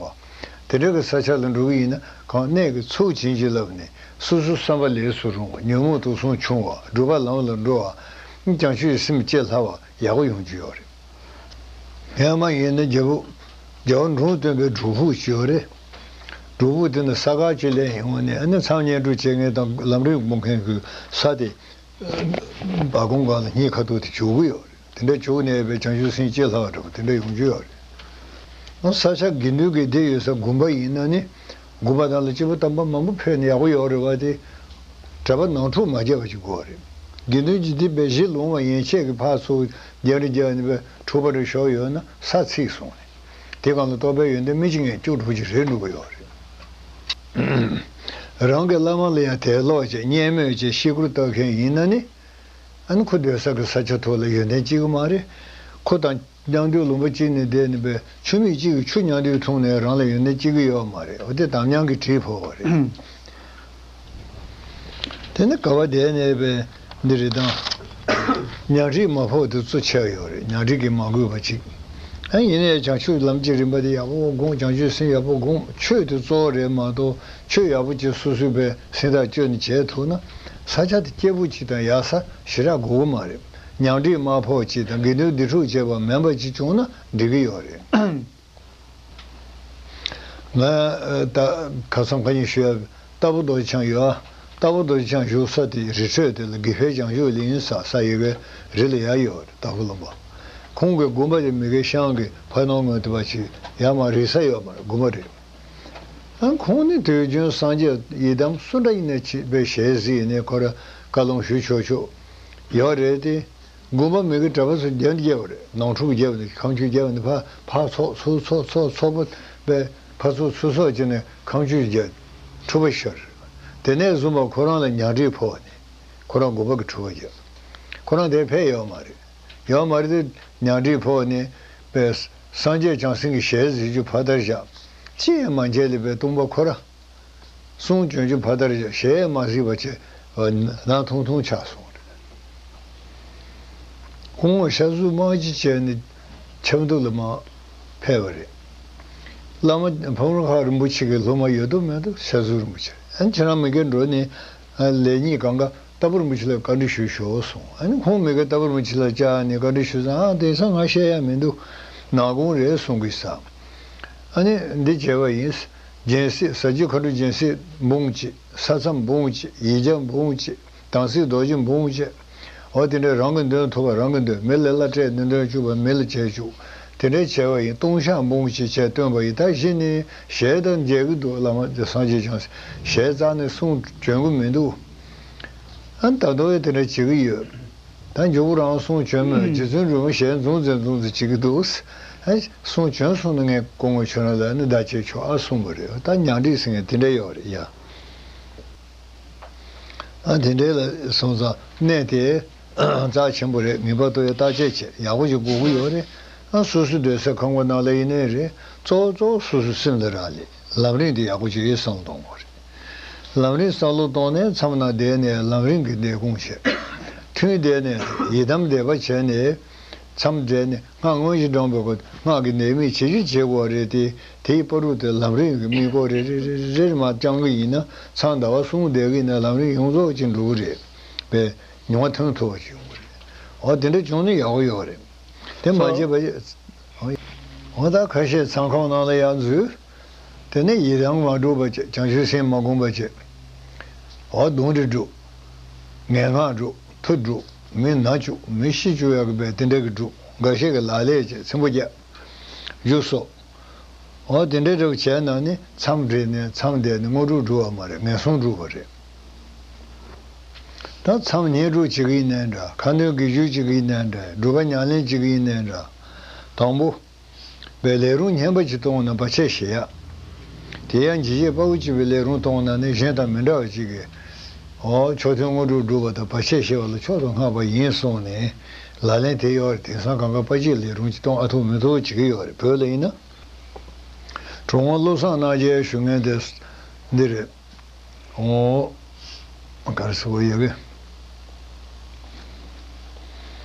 དེ་འདྲ་གི་ས་ཆ་ལ་འགྲོ་གི་ཡིན་ན་གང་གནས་ཀྱི་ཚོགས་བྱིན་གྱིས་བརླབས་ནས་སོ་སོའི་བསམ་པ་ལེགས་སུ་རུང་བ། ཉོན་མོངས་དུག་གསུམ་ཆུང་བ། སྒྲུབ་པ་ལམ་ལ་འགྲོ་བ། བྱང་ཆུབ་ཀྱི་སེམས་སྐྱེ་སླ་བ་ཡག་པོ་ཡོང་རྒྱུ་ཡོད་རེད། སྔས་མ་ཡིན་ན་རྒྱལ་པོ་རྒྱལ་བ་འབྲོམ་སྟོན་པའི་སྒྲུབ་ཕུག་ཅིག་ཡོད་རེད། སྒྲུབ་ཕུག་དེ་ནི་ས་ཁ་ཅིག་ལས་ཡོང་ནས་ཨ་ནི་མཚམས་བསྙེན་སྒྲུབ་བྱེད་མཁན་དང་ལམ་རིམ་སྒོམ་མཁན་གྱི་ས་དེ། སྦ་ཁུང་སྒང་ལ་སྙིང་ཁ་ཐུག་དེ་བྱུག་གི་ཡོད་རེད། དེ་འདྲ་བྱུག་ནས་པའི་བྱང་ཆུབ་སེམས་སྐྱེ་སླ་བ་འདྲ་པོ་དེ་འདྲ་ཡོང་རྒྱུ་ཡོད་རེད། ཨ་ས་ཆ་དགེ་འདུན་གྱི་སྡེ་ཡོད་ས་དགོན་པ་ཡིན་ན་ནི། དགོན་པ་དག་ལ་སྐྱེས་བུ་དམ་པ་མང་པོ་ཕེབས་ནས་ཡག་པོ་ཡོད་རེད་བ་དེ། གྲྭ་པ་ནང་འཁྲུག་མ་བརྒྱབ་པ་ཅིག་དགོས་རེད། དགེ་འདུན་གྱི་སྡེ་པའི་གཞི་ལོང་བ་ཡན་ཆད་ཀྱི་ཕར་ཚུར་རྒྱག་རེས་རྒྱག་ནས་པའི་འཁྲུག་པ་རེ་ཤོར་ཡོད་ན་ས་ཚིག་སོང་ནས། དེ་སྒང་ལ་རྟོགས་པའི་ཡོན་ཏན་མི་གཅིག་ངས་བཅུ་དྲུག་ཅིག་རེད་འགྲོ་གི་ཡོད་རེད། རང་གི་བླ་མ་ལ་ཡང་དད་ལོག་བྱས་བརྙས་སྨོད་བྱས་ཤི་སྐུར་བཏབ་མཁན་ཡིན་ན་ནི། ཨ་ནི་ཁོ་སྡོད་ས་གི་ས་ཆ་ཐོག་ལ་ཡོན་ཏན་སྐྱེ་གི་མ་རེད། ཁོ་དང་མཉམ་དུ་ལུང་པ་གཅིག་ནས་བསྡད་ནས་པའི་ཆུ་མིག་གཅིག་གི་ཆུ་མཉམ་དུ་འཐུང་ནས་རང་ལ་ཡོན་ཏན་སྐྱེ་གི་ཡོད་མ་རེད། འོ་དེ་དམ་ཉམས་ཀྱི་གྲིབ་ཕོག་པ་རེད། དེ་ནི་ག་བ་བསྡད་ནས་པའི་འདི་རེད་དང་། ཉ་གྲིབ་མ་ཕོག་དེ་གཙོ་ཆེ་བ་ཡོད་རེད། ཉ་གྲིབ་ཀྱིས་མ་གོས་པ་གཅིག་ཨ། ཡིན་ནའི་བྱང་ཆུབ་ལམ་གྱི་རིམ་པ་དེ་ཡག་པོ་སྒོམ། བྱང་ཆུབ་སེམས་ཡག་པོ་སྒོམ། ཆོས་དེ་གཙོ་བོ་རེད་མ་གཏོགས། ཆོས་ཡག་པོ་ཅིག་སོ་སོས་པའི་སེམས་ཐག་གཅོད་ནས་བྱེད་ཐུབ་ན། ས་ཆ་དེ་སྐྱིད་པོ་ཅིག་དང་ཡག་ས་ཞེ་དྲག་དགོས་ཀྱི་མ་རེད། ཉམས་འགྲིག་མ་ཕོག་ཅིག་དང་། དགེ་འདུན་སྡིག་སྒྲིབ་བྱས་པ་མིན་པ་ཅིག་བྱུང་ན་འགྲིག་གི་ཡོད་རེད། ང་ད་ཁ་སང་ཁ་ཉིན་ཞུ་ཡ། རྟ་ཕོ་རྡོ་རྗེ་འཆང་ཡོད་ཨ། རྟ་ཕོ་རྡོ་རྗེ་འཆང་བཞུགས་ས་དེ་རི་ཁྲོད་དེ་ལ་དགེ་འཕེལ་བྱང་ཆུབ་གླིང་ཟེར་ས་ཡོད་གི། རི་ལ་ཡར་ཡོད་རེད། རྟ་ཕོ་ལུང་པ། ཁོང་གི་དགོན་པ་དེ་མི་དགེ་ཤང་གི་ཕ་ནོར་ངོས་དེ་བ་ཅིག་ཡར་མར་རིལ་ས་ཡོད་མ་རེད། དགོན་པ་རེད། ཨ། ཁོང་ནི་དུས་རྒྱུན་སངས་རྒྱས་ཡི་དམ་སུ་འདྲ་ཡིན་ན་ཅིག་པའི་ཞལ་གཟིགས་ནས་ཁོ་ར་བཀའ་སློབ་ཞུ་ཆོག་ཆོག་ཡོད་རེད་དེ། དགོན་པ་མི་གི་གྲྭ་པ་ཚོ་རྒྱབ་རྒྱབ་རེད། ནང་འཁྲུག་རྒྱབ་ནས་ཁ་མཆུ་རྒྱབ་ནས་ཕར་ཕར་ཚོགས་ཚུར་ཚོགས་ཚོགས་ཚོགས་པ་པས་ཕར་ཚོགས་ཚུར་ཚོགས་བྱས་ནས་ཁ་མཆུ་རྒྱབ། འཁྲུག་པ་ཤོར། དེ་ནས་བཟུང་བ་ཁོ་རང་ལ་ཉམས་འགྲིག་ཕོག་ནས་ཁོ་རང་དགོན་པ་གི་འཁྲུག་པ་རྒྱབ། ཁོ་རང་དེར་ཕེབས་ཡོད་མ་རེད། ཡོད་མ་རེད་དེ། ཉམས་འགྲིག་ཕོག་ནས་པས་སངས་རྒྱས་བྱང་སེམས་ཀྱི་ཞལ་གཟིགས་རྒྱུ་ཕར་དར་བཞག་ཅི་ཡང་མ་མཇལ་ལས་པའི་སྟོང་པ་ཁོ་ར། གསུང་བྱོན་རྒྱུ་ཕར་དར་བཞག་ཞལ་མ་གཟིགས་པ་བྱས། ནང་ཐུང་ཐུང་ཆགས་སོང་རེད། སྐུ་ངོ་ཤ་ཟུར་དམག་སྤྱི་བྱས་ནས་ཆབ་མདོ་ལ་མར་ཕེབས་པ་རེད། བླ་མ་ཕུན་རོལ་ཁ་རིན་པོ་ཆེ་གི་སློབ་མ་ཡོད་དོ་མེད་དོ། ཤ་ཟུར་རིན་པོ་ཆེ། ཨ་ནི་ཁྱེད་རང་མི་དགེ་འགྲོ་ནས་ལས་གཉིས་གང་ག་རྟ་ཕོ་རིན་པོ་ཆེ་ལ་བཀའ་འདྲི་ཞུ་ཤོག་གསུངས། ཨ་ནི་ཁོང་མི་དགེ་རྟ་ཕོ་རིན་པོ་ཆེ་ལ་བཅར་ནས་བཀའ་འདྲི་ཞུས་ཙང་། ཨ། དེང་སང་ང་བཤད་ཡ་མི་འདུག་ནག་ཁུང་རེད་གསུང་གི་ས། ཨ་ནི་འདི་བྱས་པ་ཡིན། སྦྱིན་སྲེག་ཟ་རྒྱུ་མཁའ་འགྲོ་སྦྱིན་སྲེག་འབུམ་གཅིག་ས་མཚམས་འབུམ་གཅིག་ཡིག་བརྒྱ་འབུམ་གཅིག་དམ་ཚིག་རྡོ་རྗེ་འབུམ་གཅིག་འོ་དེ་འདྲའི་རང་གི་འདོན་ཐུབ་པ་རང་གི་འདོན། མི་ལ་གླ་སྤྲད་ནས་འདོན་བཅུག་པ་མི་ལ་བྱས་བཅུག་དེ་འདྲའི་བྱས་པ་ཡིན། ལྟུང་བཤགས་འབུམ་གཅིག་བྱས་བཏོན་པ་ཡིན། ད་གཞི་ནས་ཞལ་དང་མཇལ་གི་འདུག་བླ་མ་དེ་སངས་རྒྱས་བྱང་སེམས་ཞལ་རྩ་ནས་གསུང་བྱོན་གི་མི་འདུག་ཨ། ད་དུང་ཡང་དེ་འདྲ་བྱེད་གི་ཡོད། ད་མགྱོགས་པོ་རང་གསུང་བྱོན་མོད། རྗེ་བཙུན་སྒྲོལ་མ་ཞལ་འཛུམ་མཛེས་འཛུམ་མཛེས་བྱེད་ཀྱི་འདུག་ཨ། གསུང་བྱོན་སོང་ན་ངས་སྐུ་ངོ་ཁྱོད་རང་ལ་ནི་བརྡ་བྱེད་ཆོག་ཨ་གསུངས་པ་རེད། ད་ཉམས་འགྲིག་ཟེར་མཁན་དེ་འདྲ་ཡོད་རེད་ཡ། ཨ། དེ་འདྲ་ལ་སོང་ཙང་གནས་དེ་རྩ་ཆེན་པོ་རེད། ངེས་པར་དུ་ཡ་བརྟག་དཔྱད་བྱེད་ཡག་པོ་ཞིག་དགོས་ཀྱི་ཡོད་རེད། ཨ། སོ་སོའི་སྡོད་སའི་ཁང་པ་ནང་ལ་ཡིན་ནའི་རེད། གཙོ་བོ་གཙོ་བོ་སོ་སོའི་སེམས་ལ་རག་ལས། ལམ་རིམ་འདི་ཡག་པོ་ཅིག་ཡིད་བསམ་གཏོང་དགོས་རེད། ལམ་རིམ་བསམ་བློ་གཏོང་ནས་མཚམས་ནང་བསྡད་ནས་ལམ་རིམ་གྱི་ལས་ཁུངས་བྱེད། ཐུན་བསྡད་ནས་ཡི་དམ་བཟླས་པ་བྱས་ནས་མཚམས་བསྡད་ནས་སྔགས་དངོས་གཞི་བགྲངས་པའི་སྐོར་སྔགས་ཀྱི་ལྡེ་མིག་ཇི་བཞིན་བྱེད་དགོས་རེད་དེ། དེའི་བར་དུ་དེ་ལམ་རིམ་གྱི་དམིགས་སྐོར་རེ་རེ་རེ་རེ་མར་བརྐྱང་གི་ཡིན་ན། མཚམས་ཟླ་བ་གསུམ་བསྡད་ཀྱི་ཡིན་ན་ལམ་རིམ་ཡོངས་རྫོགས་ཅིག་འགྲུབ་ཀྱི་རེད་པས། མྱོང་བ་ཐོན་ཐུབ་པ་ཅིག་ཡོང་གི་རེད། འོ་དེ་འདྲ་བྱུང་ན་ཡག་པོ་ཡོད་རེད། དེ་མ་བྱས་པ། འོ་ད་ཁ་ཤས་མཚམས་ཁང་ནང་ལ་ཡར་འཛུལ། དེ་ནས་ཡི་དམ་མ་སྒྲུབ་པ་བྱས། བྱང་ཆུབ་སེམས་མ་བསྒོམས་པ་བྱས། འོ་གདོན་འདྲེ་སྒྲུབ། ངན་སྔགས་སྒྲུབ། མཐུ་སྒྲུབ། མི་ན་བཅུག་མི་ཤི་བཅུག་ཡག་གི་བས་དེ་འདྲ་གི་སྒྲུབ། འགའ་ཤས་ཀྱིས་ལག་ལེན་བྱས། ཚིམ་པོ་བརྒྱབ། རྒྱུགས་སོ། འོ་དེ་འདྲའི་རབ་བྱས་ན་ནི་མཚམས་བསྒྲིལ་ནས་མཚམས་བསྡད་ནས་དངོས་གྲུབ་སྒྲུབ་པ་མ་རེད། ངན་སོང་སྒྲུབ་པ་རེད། ད་མཚམས་བསྙེན་སྒྲུབ་བྱེད་ཀྱི་ཡིན་ནའི་འདྲ། ཁ་འདོན་དགེ་བསྐུལ་བྱེད་ཀྱི་ཡིན་ནའི་འདྲ། སྒྲུབ་པ་ཉམས་ལེན་བྱེད་ཀྱི་ཡིན་ནའི་འདྲ། དང་པོ། པའི་ལས་རུང་སྙན་པ་ཅིག་གཏོང་ན་བར་ཆད་ཞི་ཡ། དེ་ཡང་འཇིགས་བྱེད་དཔའ་བོ་སྐྱེས་པའི་ལས་རུང་གཏོང་ན་ནི་གཞན་དང་མི་འདྲ་བ་ཅིག་གིས། འོ་མཆོག་ཐུན་དངོས་གྲུབ་སྒྲུབ་པ་དང་བར་ཆད་ཞི་བ་ལ་མཆོག་ཏུ་བསྔགས་པ་ཡིན་གསུངས་ནས་ལག་ལེན་དེ་ཡོད་རེད། དེང་སང་གང་ག་དཔའ་སྐྱེས་ལས་རུང་ཅིག་གཏོང་ཨ་ཐུབ་མི་ཐུབ་བྱེད་ཀྱི་ཡོད་རེད། བོད་ལ་ཡིན་ན། གྲུབ་དབང་བློ་བཟང་རྣམ་རྒྱལ་ཞུ་མཁན་དེ་འདི་རེད། འོ། ག་རེ་ཟེར་དགོས་ཡོད་གི།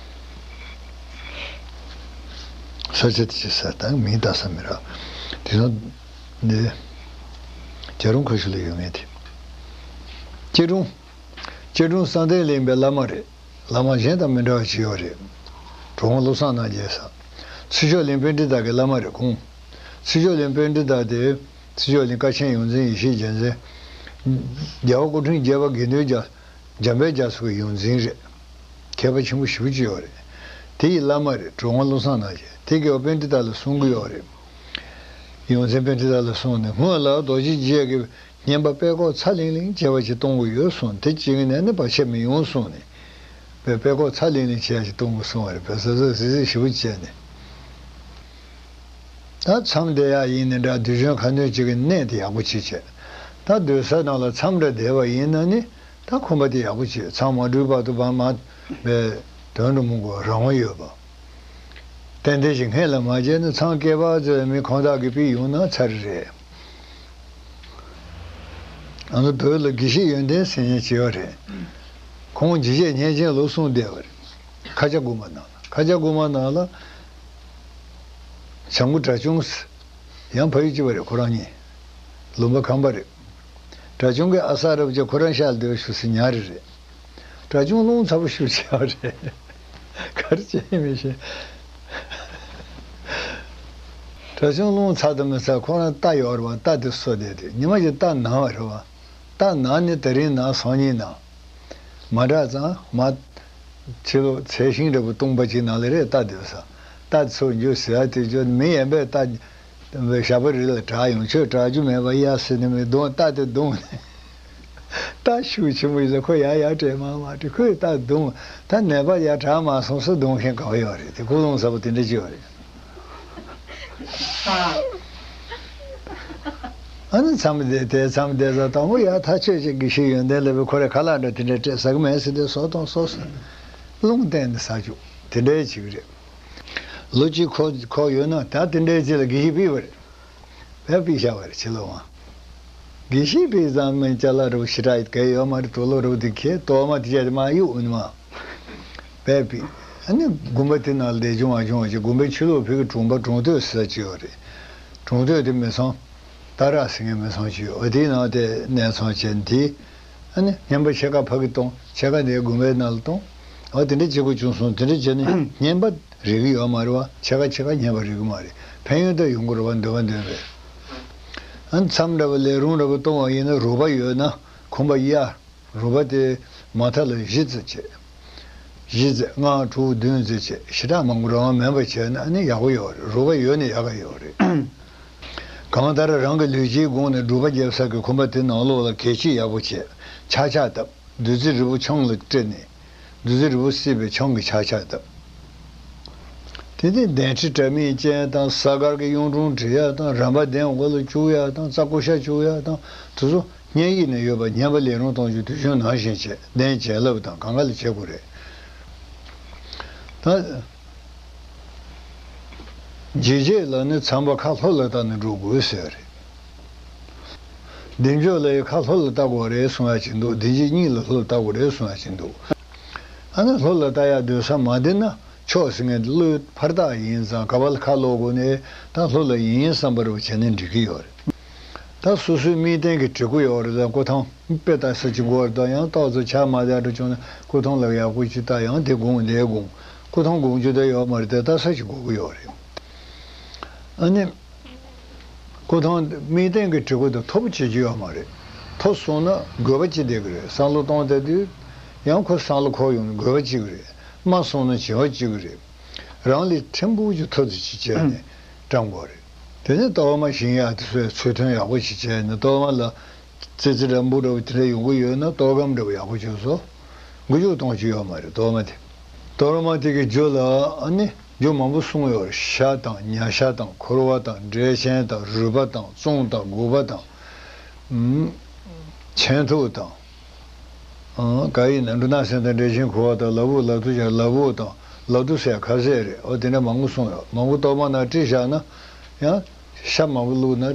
ས་ཆ་དེ་ཅི་ཟེར་དང་མིང་བཏགས་ས་མི་རག་དེ་ཚོ་འདི་རྒྱ་རོང་ཁ་ཤུ་ལ་ཡོད་མཁན་དེ། སྐྱིད་གྲོང་། སྐྱིད་གྲོང་བསམ་གཏན་གླིང་པའི་བླ་མ་རེད། བླ་མ་གཞན་དང་མི་འདྲ་བ་ཅིག་ཡོད་རེད། གྲུབ་དབང་བློ་བཟང་རྣམ་རྒྱལ་ཟེར། ཚེ་མཆོག་གླིང་པཎྜི་ཏ་གི་བླ་མ་རེད་ཁོང་། ཚེ་མཆོག་གླིང་པཎྜི་ཏ་དེ། ཚེ་མཆོག་གླིང་དཀའ་ཆེན་ཡོངས་འཛིན་ཡེ་ཤེས་རྒྱལ་མཚན། རྒྱལ་བ་སྐུ་ཕྲེང་བརྒྱད་པ་དགེ་འདུན་རྒྱ། འཇམ་དཔལ་རྒྱ་མཚོ་གི་ཡོངས་འཛིན་རེད། མཁས་པ་ཆེན་པོ་ཞེ་པོ་ཅིག་ཡོད་རེད། དེ་ཡི་བླ་མ་རེད། གྲུབ་དབང་བློ་བཟང་རྣམ་རྒྱལ། དེ་གིས་པཎྜི་ཏ་ལ་གསུང་གི་ཡོད་རེད། ཡོངས་འཛིན་པཎྜི་ཏ་ལ་གསུངས་ནས་སྔོན་ལ་རྡོ་རྗེ་འཆང་གི་བསྙེན་པ་པད་ཀོག་ཚ་ལིང་ལིང་བྱས་པ་ཞིག་གཏོང་གི་ཡོད་གསུངས། དེ་བྱེད་ཀྱི་ནས་ནི་བར་ཆད་མི་ཡོང་གསུངས་ནས། པད་པད་ཀོག་ཚ་ལིང་ལིང་བྱས་ཞིག་གཏོང་དགོས་གསུངས་པ་རེད། བོད་ས་ས་སི་སི་ཞེ་པོ་བྱས་ནས། ད་མཚམས་བསྡད་ཡག་ཡིན་ནི་འདྲ། དུས་རྒྱུན་ཁ་འདོན་བྱེད་ཀྱི་གནས་དེ་ཡག་པོ་བྱེད་བྱས། ད་སྡོད་ས་ནང་ལ་མཚམས་འདྲ་བསྡད་པ་ཡིན་ན་ནི། ད་ཁོམ་པ་དེ་ཡག་པོ་བྱེད། མཚམས་མ་གྲོལ་བར་དུ་བར་མ་བའི་དོན་དུ་མི་དགོས་རང་དབང་ཡོད་པ། ཏན་ཏན་ཞིག་སྔན་ལ་མ་བྱས་ན་མཚམས་བསྐལ་པ་ཙམ་མི་ཁོང་དག་གིས་ཕུད་ཡོང་ན་ཚར་རེད། ཨ་ནི་བོད་ལ་དགེ་བཤེས་ཡོན་ཏན་ཟེར་མཁན་ཅིག་ཡོད་རེད། ཁོང་འཇིགས་བྱེད་བསྙེན་ཆེན་ལོ་གསུམ་བསྡད་པ་རེད། ཁ་ཆེ་དགོན་པ་ནང་ལ། ཁ་ཆེ་དགོན་པ་ནང་ལ། བྱམས་མགོན་གྲྭ་ཆུང་ཟེར། ཡང་ཕ་ཡུལ་གཅིག་པ་རེད། ཁོ་རང་གཉིས་ལུང་པ་ཁམས་པ་རེད། གྲྭ་ཆུང་གིས་ཨ་གསར་རབ་ཀྱིས་ཁོ་རང་ཤག་ལ་སྡོད་ཤོག་ཟེར། ཉར་རེ་རེད། གྲྭ་ཆུང་རླུང་ཚ་པོ་ཞེ་པོ་ཅིག་ཡོད་རེད། ག་རེ་བྱས་ཡིན་མི་ཤེས། གྲྭ་ཆུང་རླུང་ཚ་དང་མི་ཚ་ཁོ་རང་རྟ་ཡོད་རེད་པ། རྟ་དེ་གསོ་བསྡད་དེ་ཉི་མ་ཞིག་རྟ་ན་བ་རེད་པ། རྟ་ན་ནས་དེ་རིང་ན་སང་ཉིན་ན། མ་དྲག་ཙང་མ། ཕྱི་ལོགས་ཚལ་ཤིང་འདྲ་པོ་སྟོང་པ་ཅིག་ནང་ལ་རེད། རྟ་སྡོད་ས། རྟ་ཚོ་འཇུ་ཟེར་ཡ་དེ་འཇུ་མི་ཡན་པས་རྟ། ཞག་པོ་རེ་ལ་དྲག་ཡོང་། ཁྱོད་དྲག་རྒྱུ་མེད་པ་ཡ་ཟེར་ནས་མི་རྡུང་། རྟ་དེ་རྡུང་ནས། རྟ་ཤུགས་ཆེན་པོ་ཡིན་ཙང་ཁོ་ཡར་ཡར་བྲེལ་མ་མ་བྲེལ། ཁོས་རྟ་རྡུང་། ད་ནད་པ་ཡར་དྲག་མ་སོང་ཟེར་རྡུང་མཁན་ག་པར་ཡོད་རེད། དེ་ཀུན་སློང་ཟབ་པོ་དེ་འདྲ་ཅིག་ཡོད་རེད། ཨ་ནི་མཚམས་བསྡད་དེ་མཚམས་བསྡད་ས་དང་པོ་ཡར་ཐག་ཆོད་ཅིག་དགེ་བཤེས་ཡོན་ཏན་ལེགས་པའི་ཁོ་རེ་ཁ་ལག་འདྲ་དེ་འདྲ་སྤྲད་ཟ་གི་མེད་ཟེར་དེ་ཟོ་དང་ཟོ་ཟེར། རླུང་བསྟན་ནས་ཟ་བཅུག་དེ་འདྲའི་ཅིག་རེད། ལོ་གཅིག་ཁོ་ཁོ་ཡོད་ན་ད་དེ་འདྲའི་ཅིག་ལ་དགེ་བཤེས་ཕུད་པ་རེད། བས་ཕུད་བཞག་པ་རེད། ཕྱི་ལོགས་མ། དགེ་བཤེས་ཕུད་ཙང་མིན་ཅ་ལག་རུ་ཞེ་དྲག་གས་ཡོད་མ་རེད། དུག་ལོག་རུ་དེ་ཁྱེད་གཏོར་མ་དེ་བྱས་ཏེ་མ་གཡུག་ནི་མ། བས་ཕུད། ཨ་ནི་དགོན་པ་དེ་ནང་ལ་བསྡད་བྱུང་བ་བྱུང་བ་ཅིག་དགོན་པའི་ཕྱི་ལོགས་ཕུད་ཀྱི་གྲོང་པ་གྲོང་སྟོད་ཟེར་ས་ཅིག་ཡོད་རེད། གྲོང་སྟོད་དེ་མི་ཚང་། སྟག་ར་ཟེར་མཁན་མི་ཚང་ཅིག་ཡོད། འོ་དེའི་ནང་དེ་གནས་ཚང་བྱས་དེ། ཨ་ནི་རྔན་པ་ཕྱེད་ཀ་ཕ་གི་གཏོང་། ཕྱེད་ཀ་དེ་དགོན་པའི་ནང་ལ་གཏོང་། འོ་དེ་འདྲ་བྱེད་དགོས་བྱུང་སོང་། དེ་འདྲ་བྱས་ནས་རྔན་པ་རེག་གི་ཡོད་མ་རེད་པ། ཕྱེད་ཀ་ཕྱེད་ཀ་རྔན་པ་རེག་གི་མ་རེད། ཕན་ཡོན་དུ་ཡོང་གི་རེད་པ། འདོད་པ་འདོན་པས། ཨ་ནི་མཚམས་འདྲ་བ་ལས་རུང་འདྲ་བ་གཏོང་བ་ཡིན་ན་རོགས་པ་ཡོད་ན་ཁང་པ་གཡར། རོགས་པ་དེ་མ་མཐའ་ལ་གཞི་རྩི་བྱས། གཞི་རྩི་ལྔ་དྲུག་བདུན་རྩི་བྱས། ཞེ་དྲག་མང་པོ་རང་མེད་པ་བྱས་ན་ཨ་ནི་ཡག་པོ་ཡོད་རེད། རོགས་པ་ཡོད་ན་ཡག་ག་ཡོད་རེད། གང་ལྟར་རང་གི་ལུས་སྤྱིའི་སྒོ་ནས་སྒྲུབ་པ་རྒྱབ་ས་གི་ཁང་པ་དེ་ནང་ལོགས་ལ་གད་ཕྱིས་ཡག་པོ་བྱས། ཆག་ཆག་བཏབ། བདུད་རྩི་རིལ་བུ་ཆང་ལ་སྤྲད་ནས། བདུད་རྩི་རིལ་བུ་བསྲེས་པའི་ཆང་གིས་ཆག་ཆག་བཏབ། དེ་ནས་གདན་ཁྲི་དྲ་མིག་ཅན་དང་། གཟའ་སྐར་གྱི་གཡུང་དྲུང་བྲི་ཡ་དང་། རམ་པ་གདན་འོག་ལ་བཅུག་ཡ་དང་། རྩྭ་ཀུ་ཤ་བཅུག་ཡ་དང་། དེ་ཚོ་བརྙན་ཡིག་ནས་ཡོད་པ། ཉན་པ་ལས་རུང་གཏོང་རྒྱུ་དུས་རྒྱུན་ནང་བཞིན་བྱས། གདན་བྱིན་རླབས་དང་གང་ག་ལ་བྱེད་དགོས་རེད། ད། འཇིགས་བྱེད་ལ་ནི་ཚངས་པ་ཁ་ལྷོ་ལ་བལྟ་ནས་འགྲོ་དགོས་ཟེར་རེད། བདེ་མཆོག་ལ་ཡི་ཁ་ལྷོ་ལ་བལྟ་དགོས་རེད་གསུང་ཡ་ཅིག་འདུག་བདེ་སྐྱིད་གཉིས་ལ་ལྷོ་ལ་བལྟ་དགོས་རེད་གསུང་ཡ་ཅིག་འདུག་ཨ་ནི་ལྷོ་ལ་བལྟ་ཡ་སྡོད་ས་མ་བདེ་ན་ཕྱོགས་ཟེར་མཁན་དེ་བློའི་ཕར་བལྟ་ཡིན་ཙང་ག་པ་ལ་ཁ་ལོག་དགོས་ནས་ད་ལྷོ་ལ་ཡིན་བསམ་པ་རུ་བྱས་ནས་འགྲིག་གི་ཡོད་རེད། ད་སོ་སོའི་དམིགས་རྟེན་གྱི་བྲིས་སྐུ་ཡོད་རེད། ད་སྐུ་ཐང་དཔེ་ལྟ་ས་ཅིག་དགོས་རེད། ད་ཡང་ཏོག་ཙམ་ཆ་མ་བདེ་འགྲོ་བྱུང་ན་སྐུ་ཐང་ལ་ཡག་པོ་ཅིག་ལྟ། ཡང་དེ་དགོངས་འདི་དགོངས། སྐུ་ཐང་དགོངས་རྒྱུ་ད་ཡོད་མ་རེད། དེ་ལྟ་ས་ཅིག་དགོས་ཀྱི་ཡོད་རེད། ཨ་ནི། སྐུ་ཐང་དམིགས་རྟེན་གྱི་བྲིས་སྐུ་དེ་མཐོ་པོ་བྱེད་རྒྱུ་ཡོད་མ་རེད། མཐོ་སོང་ན་དགོས་པ་ཅིག་བསྡད་ཀྱི་རེད། བསམ་བློ་གཏོང་བསྡད་དུས་ཡང་ཁོ་བསམ་བློ་འཁོར་ཡོང་ནས་དགོས་པ་ཅིག་རེད། དམའ་སོང་ན་བྱ་བ་ཅིག་རེད། རང་ལས་ཕྲན་བུ་ཅིག་མཐོ་ཙམ་ཅིག་བྱས་ནས་བཀྲམ་དགོས་རེད། དེ་ནས་གཏོར་མ་བཞེངས་ཡག་དེ་ཚོའི་ཚུལ་མཐུན་ཡག་པོ་ཞིག་བྱས་ནས། གཏོར་མ་ལ་ཙི་ཙི་འདྲ་འབུ་འདྲ་བོ་དེ་འདྲ་ཡོང་གི་ཡོད་ན་གཏོར་སྒམ་འདྲ་བོ་ཡག་པོ་ཅིག་བཟོ། འགུལ་སྐྱོད་གཏོང་རྒྱུ་ཡོད་མ་རེད། གཏོར་མ་དེ། གཏོར་མ་དེ་གི་རྒྱུ་ལ་ཨ་ནི་རྒྱུ་མང་པོ་གསུངས་ཡོད་རེད། ཤ་དང་ཉ་ཤ་དང་། ཁོར་བ་དང་། འབྲས་ཆན་དང་། རུས་པ་དང་། བཙོང་དང་། དགུ་པ་དང་། ཨུམ། ཆན་ཐུག་དང་། ཨང་། ག་ཡིན་ན་འབྲུ་སྣ་སེན་དང་། འབྲས་ཆན་ཁུ་བ་དང་། ལ་ཕུག་ལ་ཐུག་བྱ། ལ་ཕུག་དང་། ལ་དུག་ཟེར་ཁ་ཟས་རེད། འོ་དེ་འདྲ་མང་པོ་གསུངས་ཡོད། མང་པོ་གཏོར་མ་ནང་བྲིས་བཞག་ན་ཡང་། ཤ་མང་པོ་བླུགས་ན་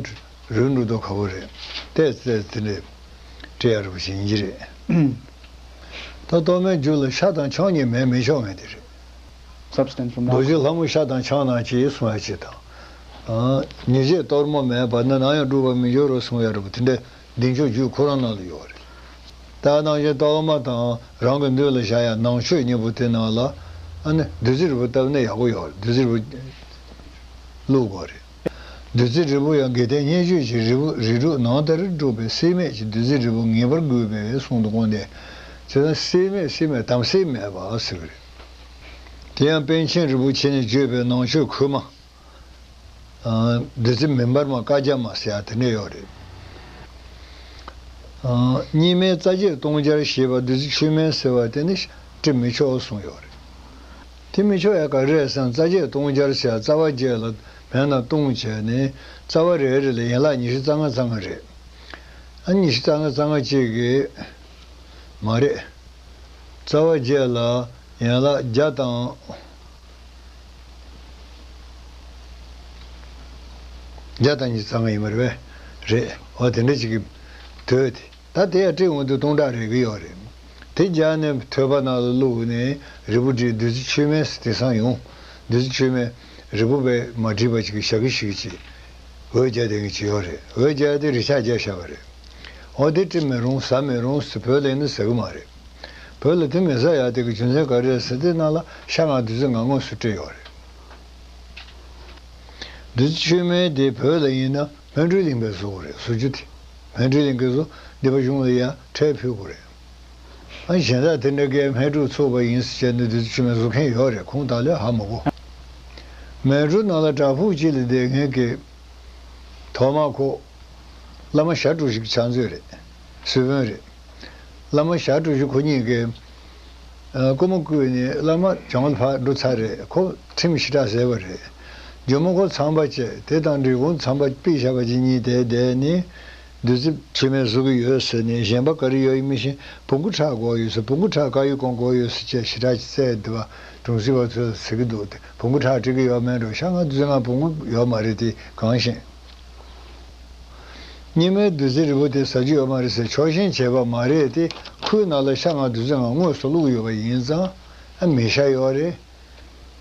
རུལ་འགྲོ་མདོག་ཁ་པོ་རེད། དེ་ཚེ་དེ་འདྲའི་བྲི་ཡ་རུ་བྱིན་གྱི་རེད། ད་གཏོར་མའི་རྒྱུ་ལ་ཤ་དང་ཆང་གཉིས་མེད་མི་ཆོག་མཁན་དེ་རེད། Substance from རྡོ་རྗེ་ལྷ་མོ་ཤ་དང་ཆང་དང་བཅས་གསུང་ཡ་ཅིག་དང་། ཨ། ཉེས་བྱས་གཏོར་མ་མེད་པ་ན། ནམ་ཡང་སྒྲུབ་པར་མི་འགྱུར་རོ་གསུང་ཡ་རུ་དེ་འདྲའི་བདེ་མཆོག་རྒྱུད་ཁོ་རང་ནང་ལ་ཡོད་རེད། ད་ནང་བཞིན་གཏོར་མ་དང་རང་གི་མདུན་ལ་བཞག་ཡ་ནང་མཆོད་གཉིས་པོ་དེ་ནང་ལ་ཨ་ནི་བདུད་རྩི་རིལ་བུ་བཏབ་ན་ཡག་པོ་ཡོད་རེད། བདུད་རྩི་རིལ་བུ་བླུགས་དགོས་རེད། བདུད་རྩི་རིལ་བུ་ཡང་དགེ་ལྡན་སྙན་བརྒྱུད་ཀྱི་རིལ་བུ་རིལ་བུ་ནང་ལྟར་སྒྲུབ་པའི་སྲེད་མེད་ཀྱི་བདུད་རྩི་རིལ་བུ་ངེས་པར་དགོས་པའི་གསུང་དུ་དགོངས་ཏེ། བྱས་ཙང་སྲེད་མེད་སྲེད་མེད་དམ་སྲེད་མེད་པ་ཟེར་གི་རེད། དེ་ཡང་པཎ་ཆེན་རིན་པོ་ཆེ་ནས་བརྗོད་པའི་ནང་མཆོད་གོས་མ། ཨ། བདུད་རྩི་མེ་འབར་མ་དཀར་རྒྱ་མ་ཟེར་ཡ་དེ་འདྲ་ཡོད་རེད། ཨ། རྙིང་མའི་རྩ་བརྒྱད་སྟོང་སྦྱར་ཞེས་པ་བདུད་རྩི་ཆུ་སྨན་ཟེར་བ་དེ་ནི་བྲི་མི་ཆོག་གསུངས་ཡོད་རེད། དེ་མི་ཆོག་ཡ་ག་རེ་རེད་ཟེར་ན། རྩ་བརྒྱད་སྟོང་སྦྱར་ཟེར་ཡ་རྩ་བ་བརྒྱད་ལ་བོད་ན་སྟོང་བྱས་ནས་རྩ་བ་རེ་རེ་ལ་ཡན་ལག་ཉི་ཤུ་རྩ་ལྔ་རྩ་ལྔ་རེད། ཨ། ཉི་ཤུ་རྩ་ལྔ་རྩ་ལྔ་གཅིག་གི་མ་རེད། རྩ་བ་བརྒྱད་ལ་ཡན་ལག་བརྒྱ་དང་། བརྒྱ་དང་ཉི་ཤུ་རྩ་ལྔ་ཡིན་པ་རེད་པས། རེད། འོ་དེ་འདྲ་ཅིག་གི་དོད་དེ། ད་དེ་ཡང་བྲིས་འོང་དུས་སྟོང་ཕྲག་རེག་གི་ཡོད་རེད། དེ་སྦྱར་ནས་ཐོད་པ་ནང་ལ་བླུགས་ནས་རིལ་བུ་བྲིས། བདུད་རྩི་ཆུ་སྨན་ཟེར་དེང་སང་ཡོང་། བདུད་རྩི་ཆུ་སྨན། རིལ་བུ་བས་མ་བྲིས་པ་ཅིག་གི་ཞག་གི་ཞིག་ཅིག་འོད་རྒྱག་དེ་གི་ཅིག་ཡོད་རེད། འོད་རྒྱག་དེ་རི་ཆག་རྒྱག་བཞག་པ་རེད། འོ་དེ་བྲི་མི་རུང་ཟ་མི་རུང་ཟེར་བོད་ལ་ཡིན་ན་ཟ་གི་མ་རེད། བོད་ལ་དེ་མི་ཟ་ཡག་དེ་གི་རྒྱུ་མཚན་ག་རེ་རེད་ཟེར་དེ་ནང་ལ་ཤ་ལྔ་བདུད་རྩི་ལྔ་དངོས་སུ་བྲིས་ཡོད་རེད། བདུད་རྩི་མཆོད་མེ་དེ་བོད་ལ་ཡིན་ན་སྨན་སྤྲུལ་གླིང་པས་བཟོ་གི་རེད། བཟོ་རྒྱུ་དེ་སྨན་སྤྲུལ་གླིང་པས་བཟོ། སྡེ་པ་གཞུང་ལ་ཡང་ཁྲལ་ཕུལ་དགོས་རེད། ཨ་གཞན་དག་དེ་འདྲ་གའི་སྨན་སྤྲུལ་ཚོགས་པ་ཡིན་ཟེར་བྱས་ནས་བདུད་རྩི་མཆོད་མེ་བཟོ་མཁན་ཡོད་རེད། ཁུངས་དག་ལས་ཧ་མ་གོ། མལ་གྲོ་ནང་ལ་བྲག་ཕུག་ཅིག་ལ་བསྡད་མཁན་གྱི་ཐོག་མ་ཁོ་བླ་མ་ཞྭ་དྲུག་ཞིག་ཕྱག་མཛོད་རེད། གཟུ་དཔོན་རེད། བླ་མ་ཞྭ་དྲུག་ཞིག་ཁོ་གཉིས་ཀྱིས་ཨ་སྐུ་མ་བསྐུལ་ནས་བླ་མ་བྱང་ལ་ཕར་འགྲོ་ཚར་རེད། ཁོ་ཁྲིམས་ཞེ་དྲག་ཟེར་བ་རེད། ཇོ་མོ་ཁོ་ཚངས་པ་བཅས་དེ་དང་འབྲི་གུང་ཚངས་པ་པི་ཞབས་པ་ཅིག་གཉིས་དེ་བསྡད་ནས་བདུད་རྩི་མཆོད་མེ་བཟོ་གི་ཡོད་ཟེར་ནས་གཞན་པ་ག་རེ་ཡོད་ཡིན་མི་ཤེས། བོང་གུ་ཁྲག་དགོས་ཡོད་ཟེར། བོང་གུ་ཁྲག་དཀར་ཡོལ་གང་དགོས་ཡོད་ཟེར་བྱས་ཞེ་དྲག་ཅིག་བཙལ་འདུག་པ། གྲོང་གསེབ་པ་ཚོས་ཟེར་གི་འདུག་སྟེ། བོང་གུ་ཁྲག་སྤྲད་གི་ཡོད་མེད་འགྲོ། ཤ་ལྔ་བདུད་རྩི་ལྔ་བོང་གུ་ཡོད་མ་རེད་དེ་གང་ཤེས། རྙིང་མའི་བདུད་རྩི་རིལ་བུ་དེ་ཟ་རྒྱུ་ཡོད་མ་རེད་ཟེར་ཕྱོགས་ཞེན་བྱས་པ་མ་རེད་དེ། ཁོའི་ནང་ལ་ཤ་ལྔ་བདུད་རྩི་ལྔ་དངོས་སུ་བླུགས་ཡོད་པ་ཡིན་ཙང་། ཨ་མེ་ཤ་ཡོད་རེད།